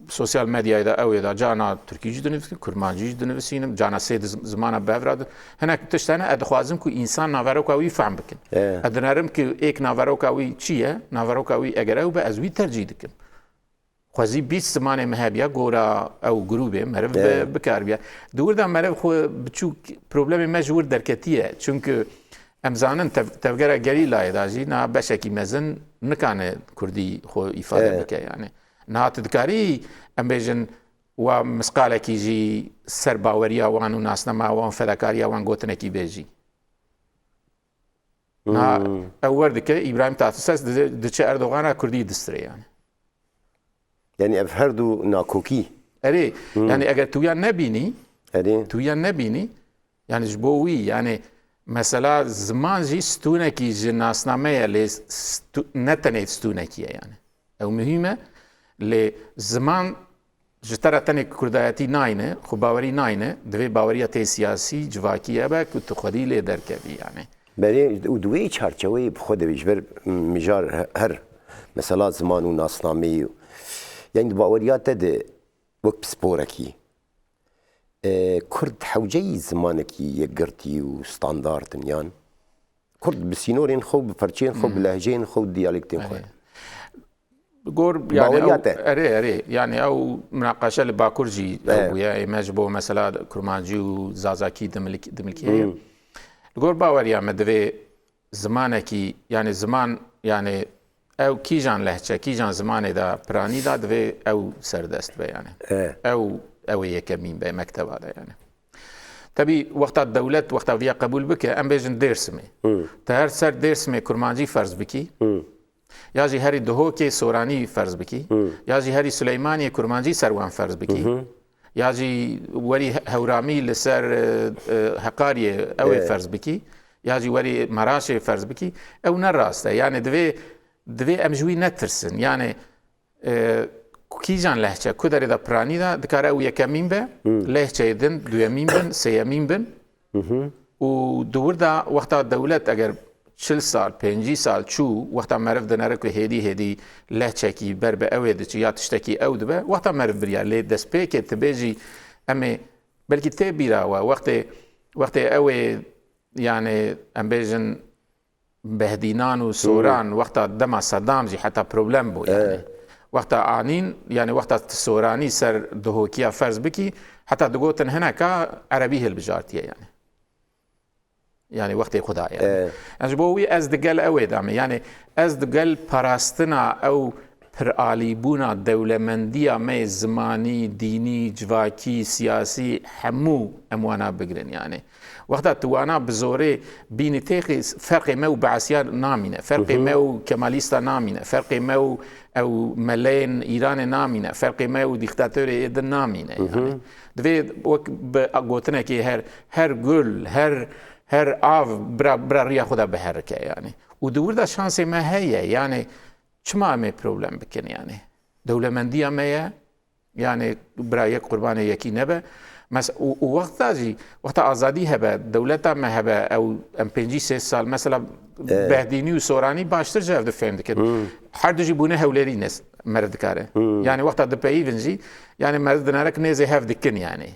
sosyal medyayê de ew ê de cana tirkî jî dinivîsim, kurmancî jî dinivîsînim, cana sê di zim-, zimana bi hev re di-, hinek tişt hene, ez dixwazim ku însan naveroka wî fehm bikin. E. Ez dinerim ku êk naveroka wî çi ye, naveroka wî eger ew be, ez wî tercîh dikim. Xwezî bîst zimanê me hebiya, gora ew grûbê meriv bi-, Evet. bikar biya. Di wir de meriv xwe biçûk problemê me ji wir derketiye. Çunku em zanin tev-, tevgera gerîlayê de jî niha beşekî mezin nikane kurdî xwe îfade Evet. bike yani. Niha tu dikarî em bêjin wa misqalekî jî ser baweriya wan û nasnama wan, fedakariya wan gotinekî bêjî? Na, ew wer dike, Îbrahîm Tatlises diçe Erdogan re Kurdî distirê yani. Yani ev her du nakokî. Erê, yani eger tu wiya nebînî, Erê. tu wiya nebînî, yani ji bo wî, yani mesela ziman jî stûnekî ji nasnameye lê stû, ne tenê stûnekî ye yani. Ew muhîm e, lê ziman ji te re tenê kurdayetî nayne, xwe bawerî nayne, divê baweriya te siyasî, civakî hebe ku tu xwedî lê derkevî yani. Belê, û di wê çarçeweyê bi xwe de ji ber mijar he- her mesela ziman û nasnameyî û yani di baweriya te de wek pisporekî e, kurd hewceyî zimanekî yekgirtî û standard in yan kurd bi sînorên xwe, bi perçeyên xwe, bi lehceyên xwe û diyalektên xwe. Erê. Li gor yani Baweriya ew, te. Erê, erê. Yani ew minaqeşe li Bakur jî ew Evet. bûye. Ê me ji bo mesela Kurmancî û Zazakî dimilk, dimilkiye ye. Li gor baweriya me divê zimanekî, yani ziman, yani ew kîjan lehçe, kîjan zimanê de piranî de divê ew serdest be yani. Evet. Ew, ew ê yekemîn be mekteba de yani. Tebî wexta dewlet, wexta viya qebûl bike, em bêjin Dêrsimê. Te her ser Dêrsimê Kurmancî ferz bikî. Ya jî herî Duhokê Soranî ferz bikî. Ya jî herî Sileymaniyê Kurmancî ser wan ferz bikî. Ya jî werî Hewramî li ser, e, e, Heqariyê ew ê Ê. ferz bikî. Ya jî werî Meraşê ferz bikî. Ew ne rast e. Yani divê, divê em ji wî netirsin. Yani, e, kîjan lehçe, ku derê de piranî de, dikare ew yekemîn be, lehçeyê din duyemîn bin, sêyemîn bin. Û di wir de wexta dewlet eger çil sal, pêncî sal çû, wexta meriv dinere ku hêdî hêdî lehçekî ber bi ew ê diçi ya tiştekî ew dibe, wexta meriv biriya. Lê destpêkê tu bêjî em ê, belkî tê bîra we, wextê, wextê ew ê, yani em bêjin Behdînan û Soran, wexta dema Sedam jî heta problem bû yani. Wexta anîn, yani wexta tu Soranî ser Duhokiya ferz bikî, heta digotin hineka Erebî hilbijartiye yani. Yani wextê xwe da yani. E. Ez ji bo wî ez digel ew ê de me. Yani ez digel parastina ew piralîbûna dewlemendiya me yê zimanî, dînî, civakî, siyasî, hemû em wana bigrin yani. Wexta tu wana bi zorê bînî têxî ferqê me û Beesiya namîne. Ferqê me û Kemalîsta namîne. Ferqê me û ew meleyên Îranê namîne. Ferqê me û dîktatorê ê din namîne yani. Divê wek bi gotinekê her, her gul, her, her av bira, bira riya xwe de biherike yani. Û di wir de şansê me heye yani. Çima em ê problem bikin yani? Dewlemendiya me ye. Yani bira yek qurbanê yekî nebe. Mes û, û wexta jî, wexta azadî hebe, dewleta me hebe, ew em pêncî sê sal, mesela Behdînî û Soranî baştir ji hev difêm dikin. Her du jî bûne Hewlêrî ne, meriv dikare. Yani wexta dipeyivin jî, yani meriv dinere ki nêzê hev dikin yani.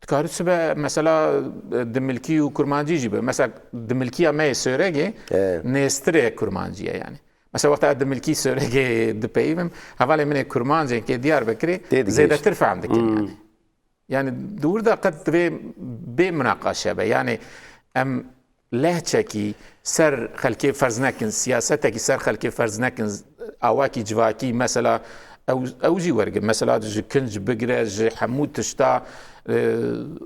Dikare sibe mesela, e, dimilkî û kurmancî jî be. Mesela dimilkiya me yê Sêwregê Evet. nêztirê kurmancî ye yani. Mesela wexta ez dimilkî Sêwregê dipeyivim, hevalê min ê kurmancên kê Diyarbekirê Tê digihîşt. zêdetir fehm dikin yani. Yani di wir de qet divê bê minaqaşe be. Yani em lehçekî ser xelkê ferz nekin, siyasetekî ser xelkê ferz nekin, awakî civakî mesela ew, ew jî wergin. Mesela ji kinc bigire, ji hemû tişta, e,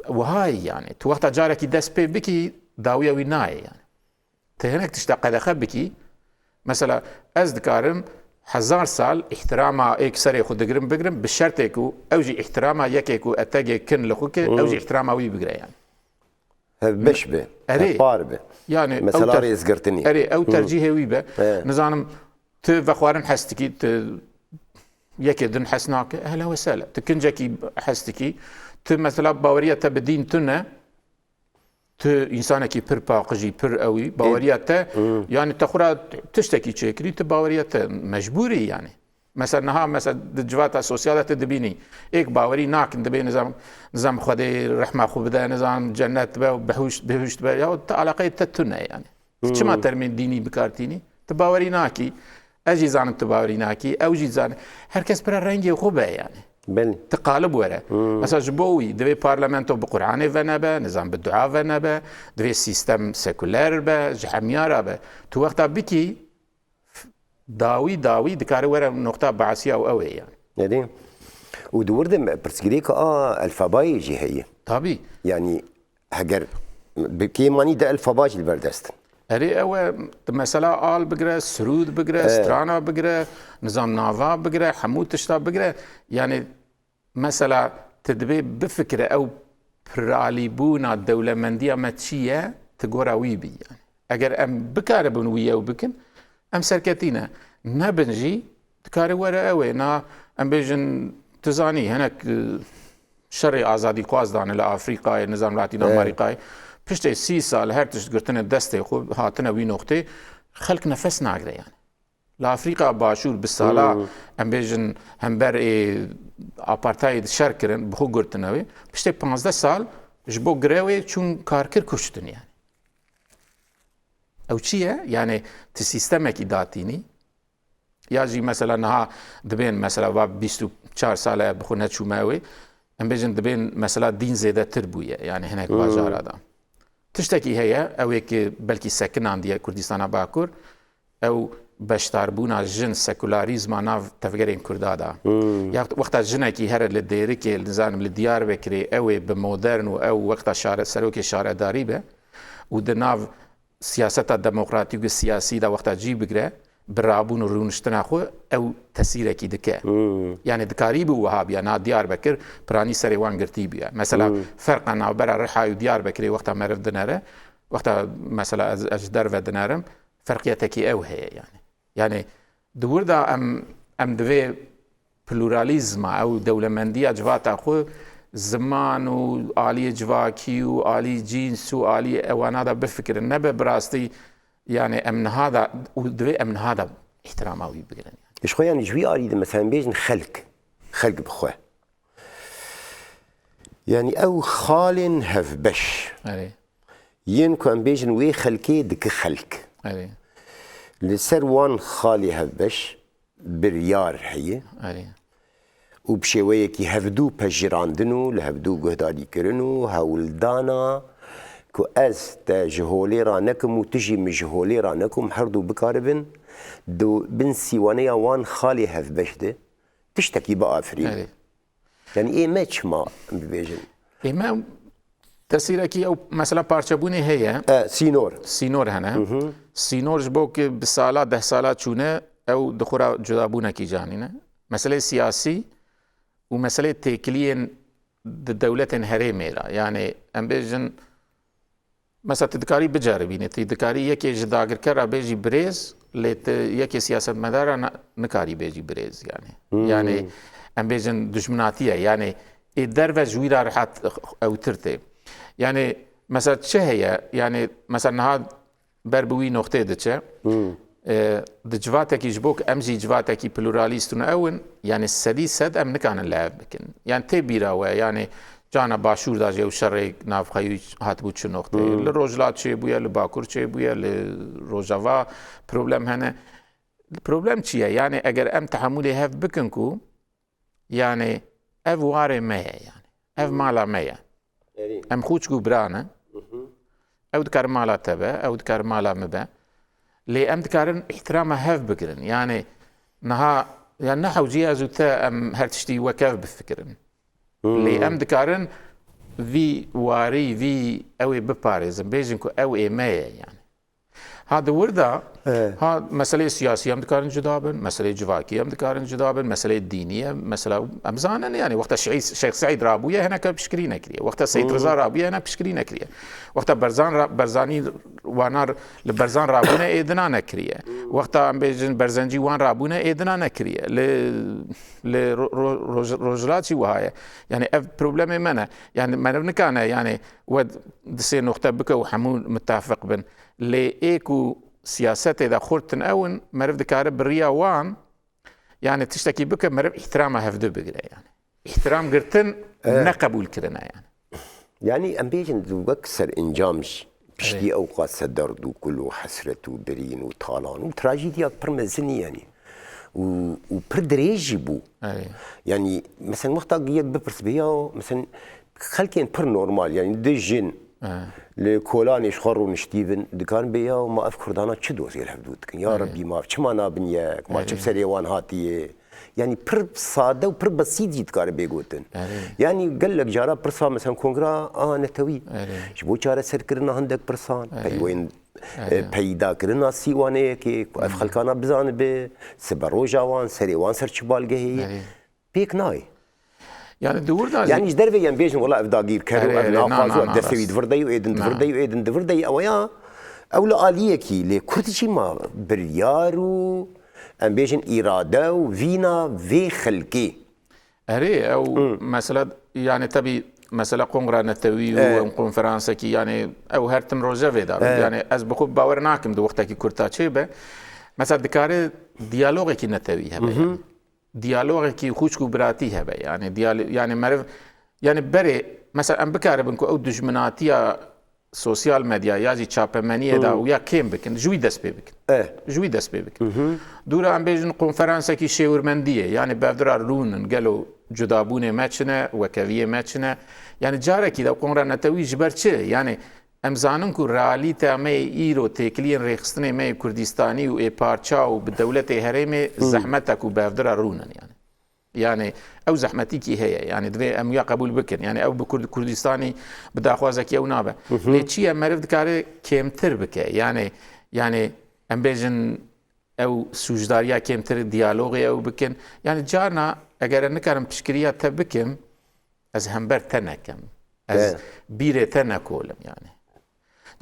wihayî yani. Tu wexta carekî dest pê bikî, dawiya wî nayê yani. Ti hinek tişta qedexe bikî, mesela ez dikarim hezar sal îhtirama êk serê xwe digirim bigirim, bi şertê ku ew jî îhtirama yekê ku etegê kin li xwe ke, ew jî îhtirama wî bigire yani. Hevbeş be, Erê. hevpar be. Yani Mesela ew ter-, rêzgirtinî. Erê, ew tercîhê wî be. Evet. Nizanim, tu vexwarin hes dikî, tu yekê din hes nake, ehla we sehla. Tu kincekî hes dikî, tu mesela baweriya te bi dîn tune, tu însanekî pir paqijî, pir ewî, baweriya te, yani te xwe ra tiştekî çêkirî, tu baweriya te mecbûrî yani. Mesela niha mesela di civata sosyal de tu dibînî, êk bawerî nakin, dibê nizam, nizam Xwedê rehma xwe bide, nizam cennet be, behuşt, behuşt be, ya te alaqeyê te tune yani. Tu çima termên dînî bikartînî? Tu bawerî nakî. Ez jî zanim tu bawerî nakî. Ew jî zane. Her kes bira rengê xwe be yani. Belê. Ti qalib were. Mesela ji bo wî divê parlamento bi Qur'anê venebe, nizam bi dua venebe, divê sîstem sekuler be, ji hemya re be. Tu wexta bikî, dawî dawî dikare were noqta be'siya û ew ê yani. Nedî. Û di wir de me pirsgirêka a elfabayê jî heye. Tabî. Yani heger bi kêmanî de elfaba jî li ber dest in. Erê ew e, tu mesela al bigire, sirûd bigire, strana bigire, nizam nava bigire, hemû tişta bigire. Yani mesela tu dibê bifikire ew piralîbûna dewlemendiya me çi ye, tu gora wî bî yani. Eger em bikaribin wî ew bikin, em serketî ne. Nebin jî dikare were ew ê. Na em bêjin tu zanî hinek, e, şerê azadîxwaz dane li Afrîkayê, nizam Latîn Amerîkayê. Piştê sî sal her tişt girtine destê xwe, hatine wî noxtê, xelk nefes nagire yani. Li Afrîka Başûr bi sala, em bêjin, hember ê apartheid şer kirin, bi xwe girtine wê. Piştê panzdeh sal ji bo girewê çûn karkir kuştin yani. Ew çi ye? Yani tu sîstemekî datînî. Ya jî mesela niha dibên mesela va bîst û çar sale bi xwe neçûme ew ê. Em bêjin dibên mesela dîn zêdetir bûye. Yani hinek bajara da. Tiştekî heye, ew ê ki belkî sekinandiye Kurdistana Bakur. Ew beşdarbûna jin, sekularîzma nav tevgerên Kurda da. Ya wexta jinekî here li Dêrikê, li nizanim li Diyarbekirê, ew ê bi modern û ew wexta şare-, serokê şaredarî be û di nav siyaseta demokratîk û siyasî de wexta cî bigire, bi rabûn û rûniştina xwe ew tesîrekî dike. Yani dikarî bû wiha biya, na Diyarbekir piranî serê wan girtî biya. Mesela ferqa navbera Rihayê û Diyarbekirê wexta meriv dinere, wexta mesela ez, ez ji derve dinerim, ferqiyetekî ew heye yani. Yani di wir de em, em divê pluralîzma, ew dewlemendiya civata xwe, ziman û aliyê civakî û alî cîns û alî ewana de bifikirin. Nebe bi rastî, yani em niha de, û divê em niha de îhtirama wî bigirin. Ji xwe yani ji wî alî de mesela em bêjin xelk, xelk bi xwe. Yani ew xalên hevbeş. Erê. Yên ku em bêjin wê xelkê dike xelk. Erê. Li ser wan xalê hevbeş biryar heye. Erê. Û bi şêweyekî hevdû pejirandin û li hevdû guhdarîkirin û hewldana ku ez te ji holê ra nekim û tu jî min ji holê ra nekum, herdu bikaribin di bin sîwaneya wan xalê hevbeş de tiştekî biafirînin. Erê. Yani ê me çima em bibêjin? Ê me tesîrekî ew mesela parçebûnê heye. E, sînor. Sînor hene. Sînor ji bo ku bi sala, deh sala çûne, ew di xwe ra cudabûnekî canîne. Meseleyê siyasî û meseleyê têkiliyên di dewletên herêmê ra. Yani em bêjin, mesela tu dikarî biceribînî, tu dikarî yekê ji dagirker re bêjî birêz, lê tu yekê siyasetmedar re na-, nikarî bêjî birêz yani. Yani em bêjin dijminatî ye, yani ê derve ji wî re rehat ewtir tê. Yani mesela çi heye? Yani mesela niha ber bi wî noxtê diçe. E, di civatekî ji bo ku em jî civatekî pluralîst û ew in, yani sedî sed em nikanin li hev bikin. Yani tê bîra we, yani cana Başûr da jî ew şerê navxweyî hatibû çi noxteyê. Li Rojhilat çêbûye, li Bakur çêbûye, li Rojava problem hene. Problem çi ye? Yani eger em tehamûlê hev bikin ku Yani ev warê me ye yani. Ev mala me ye. Erê. Em xûçk û bira ne. Ew dikare mala te be, ew dikare mala min be. Lê em dikarin îhtirama hev bigirin. Yani niha, yani ne hewcî ez û te em her tiştî wek ev bifikirin. Lê em dikarin vî warî, vî ew ê biparêzin. Bêjin ku ew ê me ye yani. Ha di wir de, ha meseleyê siyasî em dikarin cuda bin, meseleyê civakî em dikarin cuda bin, meseleyê dînî em, mesela em zanin yani wexta Şeî-, Şêx Seîd rabûye hineke piştgirî nekiriye. Wexta Seyîd Riza rabûye hinek piştgirî nekiriye. Wexta Berzan ra-, Berzanî wana r-, li Berzan rabûne êdina nekiriye. Wexta em bêjin Berzencî wan rabûne êdina nekiriye. Li, li ro-, ro-, roj-, Rojhilat jî wiha ye. Yani ev problemê me ne. Yani meriv nikane yani we di sê noxte bike û hemû mitefiq bin. Lê ê ku siyasetê de xurt in ew in, meriv dikare bi riya wan, yani tiştekî bike, meriv îhtirama hevdu bigire yani. Îhtiram girtin, ne qebûl kirine yani. Yani em bêjin wek serencam jî piştî ewqas derd û kul û hesret û birîn û talan û trajîdiya pir mezin e yani. Û, û pir dirêj jî bû. Erê. Yani, mesela wexta yek bipirs be ya, mesela xelkên pir normal, yani du jin li kolanê ji xwe rûniştî bin, dikarin bê ya, ma ev Kurdana çi dozê li hevdû dikin? Ya Rebî, ma çima nabin yek? Ma çi bi serê wan hatiye? Yani pir sade û pir besît jî dikare bê gotin. Yani gelek cara pirsa, mesela kongra a netewî, ji bo çareserkirina hindek pirsan, peywên e, peydakirina sîwaneyekê ku ev xelkana bizanibe, siberoja wan, serê wan ser çi balgehê ye, pêk nayê. Yani di wir de jî Yanî ji dervê em bêjin, wela ev dagîrker û Erê, ev erê, na, naxwaz û na, ev na, destê wî na. Di vir de ye û ê din di vir de ye û ê din di vir de ye, ew ya ew li aliyekî lê Kurd jî ma biryar û em bêjin îrade û vîna vê xelkê. Erê, ew mesela, yani tebî mesela Kongra Netewî û Evet. em konferansekî, yani ew her tim rojevê de. Evet. Yani ez bi xwe bawer nakim di wextekî kurta çêbe. Mesela dikare diyalogekî netewî hebe. Yani. Diyalogekî xwişk û biratî hebe. Yani diyalo-, yani meriv, yani berê mesela em bikaribin ku ew dijminatiya sosyal medya ya jî çapemeniyê de û ya kêm bikin, ji wî dest pê bikin. Eh. Ji wî dest pê bikin. Dûra em bêjin konferansekî şêwirmendiyê, yani bevdira rûnin, gelo cudabûnê me çi ne, wekeviyê me çi ne? Yani carekî de Kongra Netewî ji ber çi? Yani em zanin ku realîteya me yê îro, têkiliyên rêxistinê me yê Kurdistanî û ê parça û bi dewletê herêmê zehmet e ku bevdira rûnin yani. Yani ew zehmetîkî heye. Yani divê em ya qebûl bikin. Yani ew bi Kurd-, Kurdistanî bi daxwazekî ew nabe. Lê çi ye, meriv dikare kêmtir bike. Yani, yani em bêjin ew sûcdariya kêmtir, diyalogê ew bikin. Yani carna eger em nikarin piştgiriya te bikim, ez hember te nekem. Ez Evet. bîrê te nekolim yani.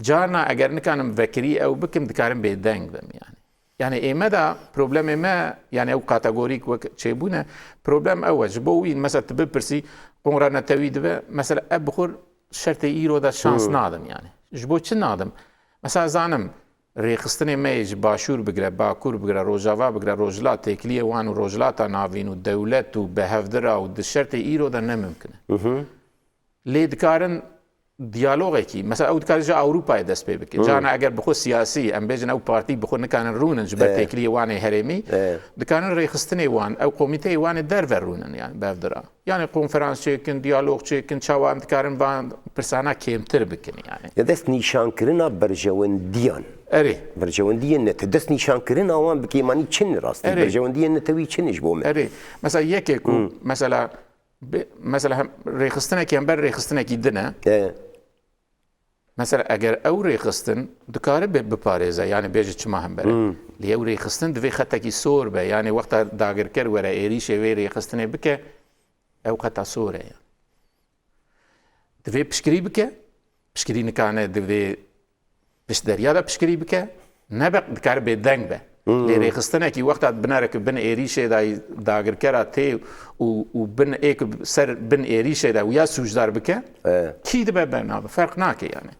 Carna eger nikanim vekirî ew bikim, dikarim bêdeng bim yani. Yani ê me de problemê me, yani ew kategorîk wek çêbûne, problem ew e. Ji bo wî mesela tu bipirsî, Kongra Netewî dibe, mesela ev bi xwe şertê îro de şans Hmm. nadim yani. Ji bo çi nadim? Mesela zanim, rêxistinê me yê ji Başûr bigire, Bakur bigire, Rojava bigire, Rojhilat, têkiliyê wan û Rojhilata Navîn û dewlet û bihevdira û di şertê îro de ne mimkin e. Lê dikarin diyalogekî, mesela ew dikare ji Ewropayê dest pê bike. Carna eger bi xwe siyasî, em bêjin ew partî bi xwe nikarin rûnin ji ber Evet. têkiliyê wan ê herêmî, Evet. dikarin rêxistinê wan, ew komîteyê wan ê derve rûnin yani bevdira. Yani konferans çêkin, diyalog çêkin, çawa em dikarin van pirsana kêmtir bikin yani. Ya dest nîşankirina berjewendiyan. Erê. Berjewendiyên nete-, dest nîşankirina wan bi kêmanî çi ne rastî? Erê. Berjewendiyên netewî çi ne ji bo me? Erê. Mesela yekê ku, Hmm. mesela, bi-, mesela hem rêxistinekî hember rêxistinekî din e. E. Mesela eger ew rêxistin dikare bi-, biparêze, yani bêje çima hember e. Hmm. Lê ew rêxistin divê xetekî sor be, yani wexta dagirker were êrîşê wê rêxistinê bike, ew xeta sor e. Divê piştgirî bike, piştgirî nikane divê piştderiya de piştgirî bike, nebe dikare bêdeng be. Hmm. Lê rêxistinekî wexta binere ku bin êrîşê de dagirkera tê û, û bin ê ku ser bin êrîşê de wiya sûcdar bike, Evet. kî dibe bernabe, ferq nake yani.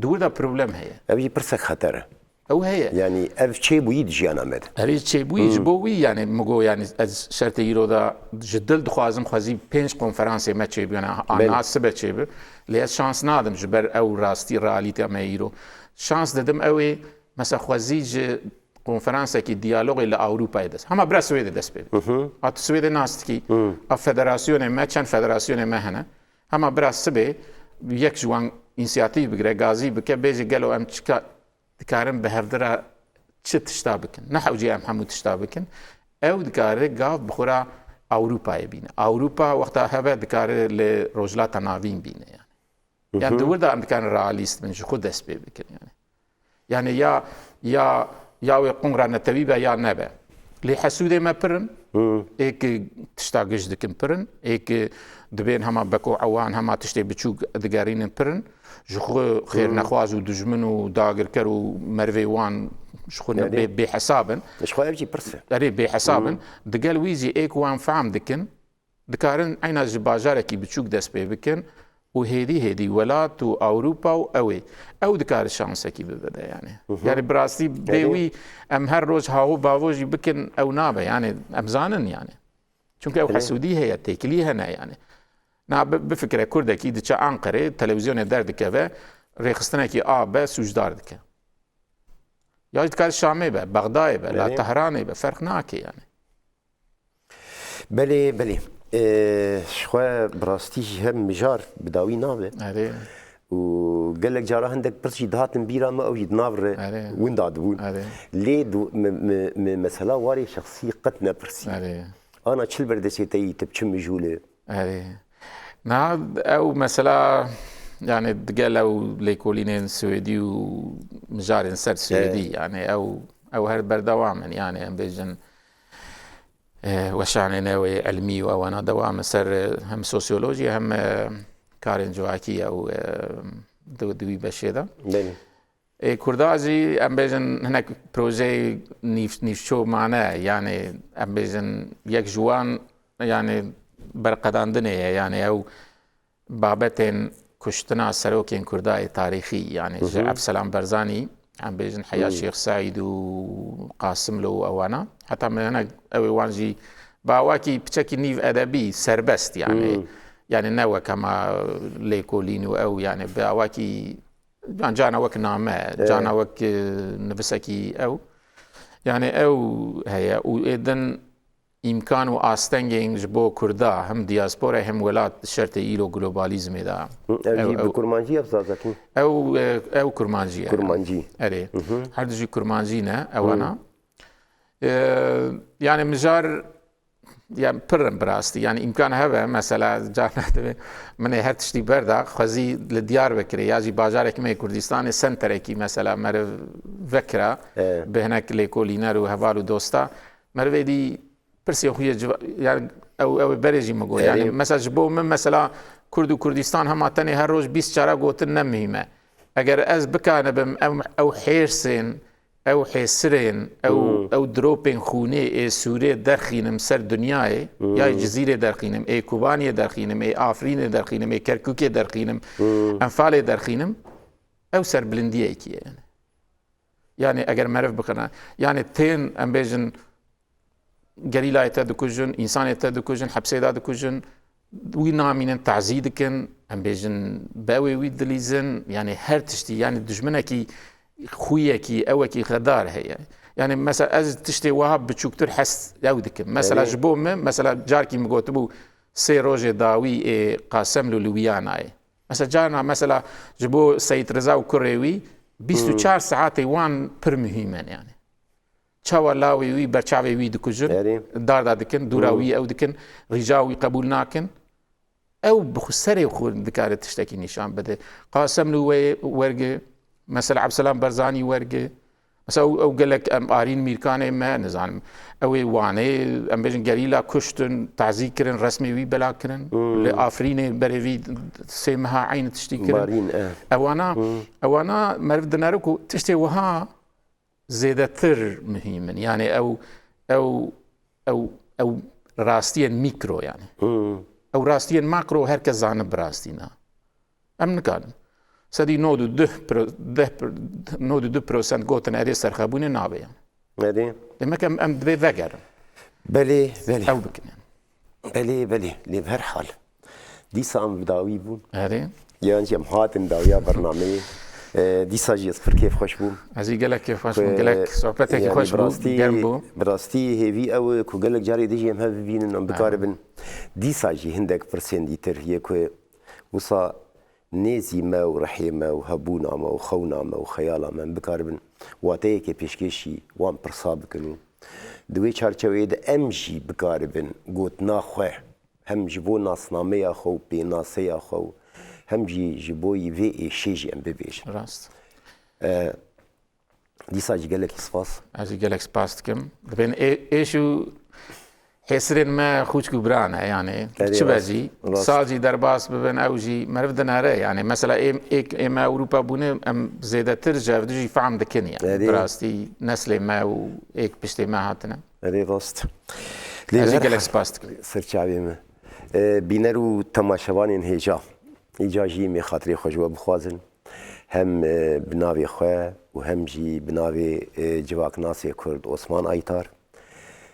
Di wir de problem heye. Ev jî pirsek xeter e. Ew heye. Yani ev çêbûyî di jiyana me de. Erê çêbûyî Hmm. ji bo wî yani min got yani ez şertê îro de ji dil dixwazim xwezî pênc konferansê me çêbûyane. Belê. Aniha sibe çêbi. Lê ez şans nadim ji ber ew rastî realîteya me îro. Şans didim ew ê mesela xwezî ji konferansekî diyalogê li Ewropayê dest. Hema bira Swêdê dest pê bike. Hı hı. A tu Swêdê nas dikî. Hı. A federasyonê me, çend federasyonê me hene. Hema bira sibê yek ji wan însiyatîv bigire, gazî bike, bêje gelo em çika dikarin bi hevdira çi tişta bikin. Ne hewce em hemû tişta bikin. Ew dikare gav bi xwe re Ewropayê bîne. Ewropa wexta heve dikare li Rojhilata Navîn bîne yani. Yani di wir de em dikarin realîst bin, ji xwe dest pê bikin yani. Yani ya, ya, ya wê qungra netewî be ya nebe. Lê hesûdê me pir in, ê ki tişta giş dikin pir in, ê ki dibên hema beko ewan, hema tiştê biçûk digerînin pir in. Ji xwe xêrnexwaz û dijmin û dagirker û merivê wan ji xwe ne-, Erê. bê, bêhesab in. Ji xwe ev jî pirs e. Erê, bêhesab in. Digel wî jî ê ku wan fehm dikin, dikarin eyna ji bajarekî biçûk dest pê bikin û hêdî hêdî welat û Ewropa û ew ê. Ew dikare şansekî bibe de yani. Hı hı. Yani bi rastî bê Erê. wî em her roj hawo bavo jî bikin ew nabe. Yani em zanin yani. Çunke ew Erê. hesûdî heye, têkilî hene yani. Na bi-, bifikire Kurdekî diçe Anqerê, televîzyonê derdikeve, rêxistinekî A B sûcdar dike. Ya jî dikare Şamê be, Bexdayê be, la Belê. Tehranê be, ferq nake yani. Belê, belê. Ee, ji xwe bi rastî jî hem mijar bi dawî nabe. Erê. Û gelek cara hindek pirs jî dihatin bîra me, ew jî di nav re Erê. winda dibûn. Erê. Lê du-, me, me, me mesela warê şexsî qet nepirsî. Erê. Ana çi li ber destê te yî, tu bi çi mijûl e? Erê. Na, ew mesela, yani digel ew lêkolînên Swêdî û mijarên ser Swêdî, yani ew ew her berdewam in, yani em bêjin, e, weşanên ew ê ilmî û ewana dewam in ser, e, hem sosyolojî hem, e, karên civakî ew, e, di, di wî beşê de. Belê. Ê Kurda jî em bêjin hinek projeyê nîv-, nîvço mane, yani em bêjin yek ji wan, yani berqedandinê ye, yani ew babetên kuştina serokên Kurda yê tarîxî, yani ji Hı hı. Evselam Berzanî, em bêjin heya Hı. Şêx Seîd û Qasimlo û ewana. Heta min hinek ew ê wan jî bi awakî piçekî nîv edebî serbest, yani. Hı. Yani ne wek hema lêkolîn û ew, yani bi awakî, yani cana wek name, Evet. cana wek, e, nivisekî ew. Yani ew heye û ê din îmkan û astengên ji bo Kurda hem diaspora hem welat di şertê îro globalizmê de. Hı, ev Ew, jî bi ew, kurmancî ev zazakî? Ew, e, ew kurmancî ye. Kurmancî. Erê. Hı hı. Her du jî kurmancî ne, ewana. Hı. E, yani mijar, yani pir in bi rastî. Yani îmkan hebe, mesela carna divê min ê her tiştî berda, xwezî li Diyarbekirê ya jî bajarekî me yê Kurdistanê senterekî mesela meriv vekira, E. bi hinek lêkolîner û heval û dosta. Meriv êdî pirsê xwe yê civa-, yani ew, ew ê berê jî min got. Yani Erê. mesela ji bo min mesela Kurd û Kurdistan hema tenê her roj bîst cara gotin ne muhîm e. Eger ez bikanibim ew, ew hêrsên, ew hêsirên, ew, Hmm. ew diropên xûnê ê Sûrê derxînim ser dinyayê, Hmm. ya Cizîrê derxînim, ê Kobaniyê derxînim, ê Afrînê derxînim, ê Kerkûkê derxînim, Hmm. Enfalê derxînim, ew serbilindiyekî ye yani. Yani eger meriv bikana, yani tên em bêjin gerîlayê te dikujin, însanê te dikujin, hepsê de dikujin, wî namînin, tazî dikin, em bêjin, bi ew ê wî dilîzin, yani her tiştî, yani dijminekî xuyekî, ewekî xedar heye. Yani mesela ez tiştê wiha biçûktir hes ew dikim. Mesela Erê. ji bo min, mesela carkî min gotibû, sê rojê dawî ê Qasemlû li Wiyanayê. Mesela carna, mesela ji bo Seyîd Riza û kurê wî, bîst û çar Hmm. saetê wan pir muhîm in yani. Çawa lawê wî, berçavê wî dikujin, Erê. darda dikin, dûra Hmm. wî ew dikin, rîca wî qebûl nakin. Ew bi xwe serê xwe dikare tiştekî nîşan bide. Qasemlû wê wergi, mesela Ebselam Berzanî wergi. Mesela ew, ew gelek em Arîn Mîrkanê me, nizanim. Ew ê Wanê, em bêjin gerîla kuştin, tazî kirin, resmê wî bela kirin. Hmm. Li Afrînê berê vî sê meha eynî tiştî kirin. Barîn, e. Ewana, Hmm. ewana meriv dinere ku tiştê wiha zêdetir muhîm in. Yani ew, ew, ew, ew rastiyên mîkro yani. Hmm. Ew rastiyên makro her kes zane bi rastî ne. Em nikarin. Sedî nod û du pro-, deh pro-, nod û du prosent gotin erê serxebûnê nabe yani. Erê. Demek em, em divê vegerin. Belê, belê. Ew bikin yani. Belê, belê. Lê bi her hal. Dîsa em bi dawî bûn. Erê. Yan jî em hatin dawiya bernameyê. E, dîsa jî ez pir kêfxweş bûm. Ez jî gelek kêfxweş bûm, Ku, gelek sohbetekî yani xweş bi bû, rastî, germ bû. Bi rastî hêvî ew e ku gelek carê din jî em hev bibînin, em Aha. bikaribin. Dîsa jî hindek pirsên dîtir yê ku wisa nêzî me û rihê me û hebûna me û xewna me û xeyala me em bikaribin wateyeke pêşkêşî wan pirsa bikin û di wê çarçeweyê de em jî bikaribin gotina xwe hem ji bo nasnameya xwe û pênaseya xwe û hem jî ji bo vê êşê jî em bibêjin. Rast. E, dîsa jî gelekî spas. Ez jî gelek spas dikim. Dibên ê-, êş û hêsirên me xûçk û bira ne, yani Erê, çi be rast, jî, rast. sal jî derbas bibin, ew jî meriv dinere, yani mesela ê, ê, ê me Ewropa bûne, em zêdetir ji hev du jî fehm dikin, yani Erê. bi rastî neslê me û ê piştê me hatine. Erê rast. Lê Ez jî her gelek hal spas dikim. Serçavê me. E, bîner û temaşevanên hêja. Îca jî em ê xatirê xwe ji we bixwazin. Hem, e, bi navê xwe û hem jî bi navê, e, civaknasê Kurd Osman Aytar.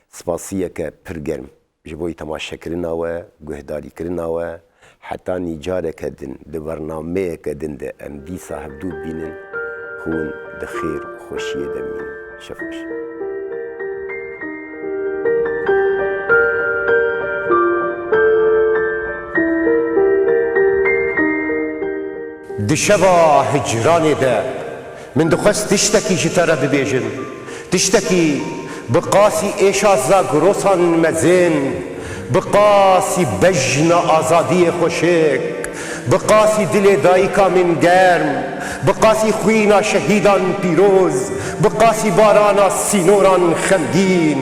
Spasiyeke pir germ ji bo temaşekirina we, guhdarîkirina we. Heta nî careke din di bernameyeke din de em dîsa hevdû bibînin, hûn di xêr û xweşiyê de bimînin. Şev xweş. Di şeva hicranê de min dixwest tiştekî ji te re bibêjim. Tiştekî bi qasî êşa Zagrosan mezin, bi qasî bejna azadiyê xweşik, bi qasî dilê dayika min germ, Bi qasî xwîna şehîdan pîroz, bi qasî barana sînoran xemgîn,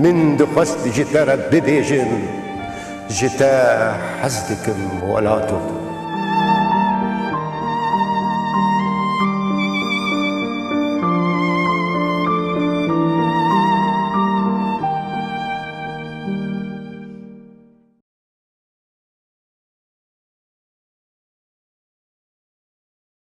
min dixwest ji te re bibêjim, ji te hez dikim welato.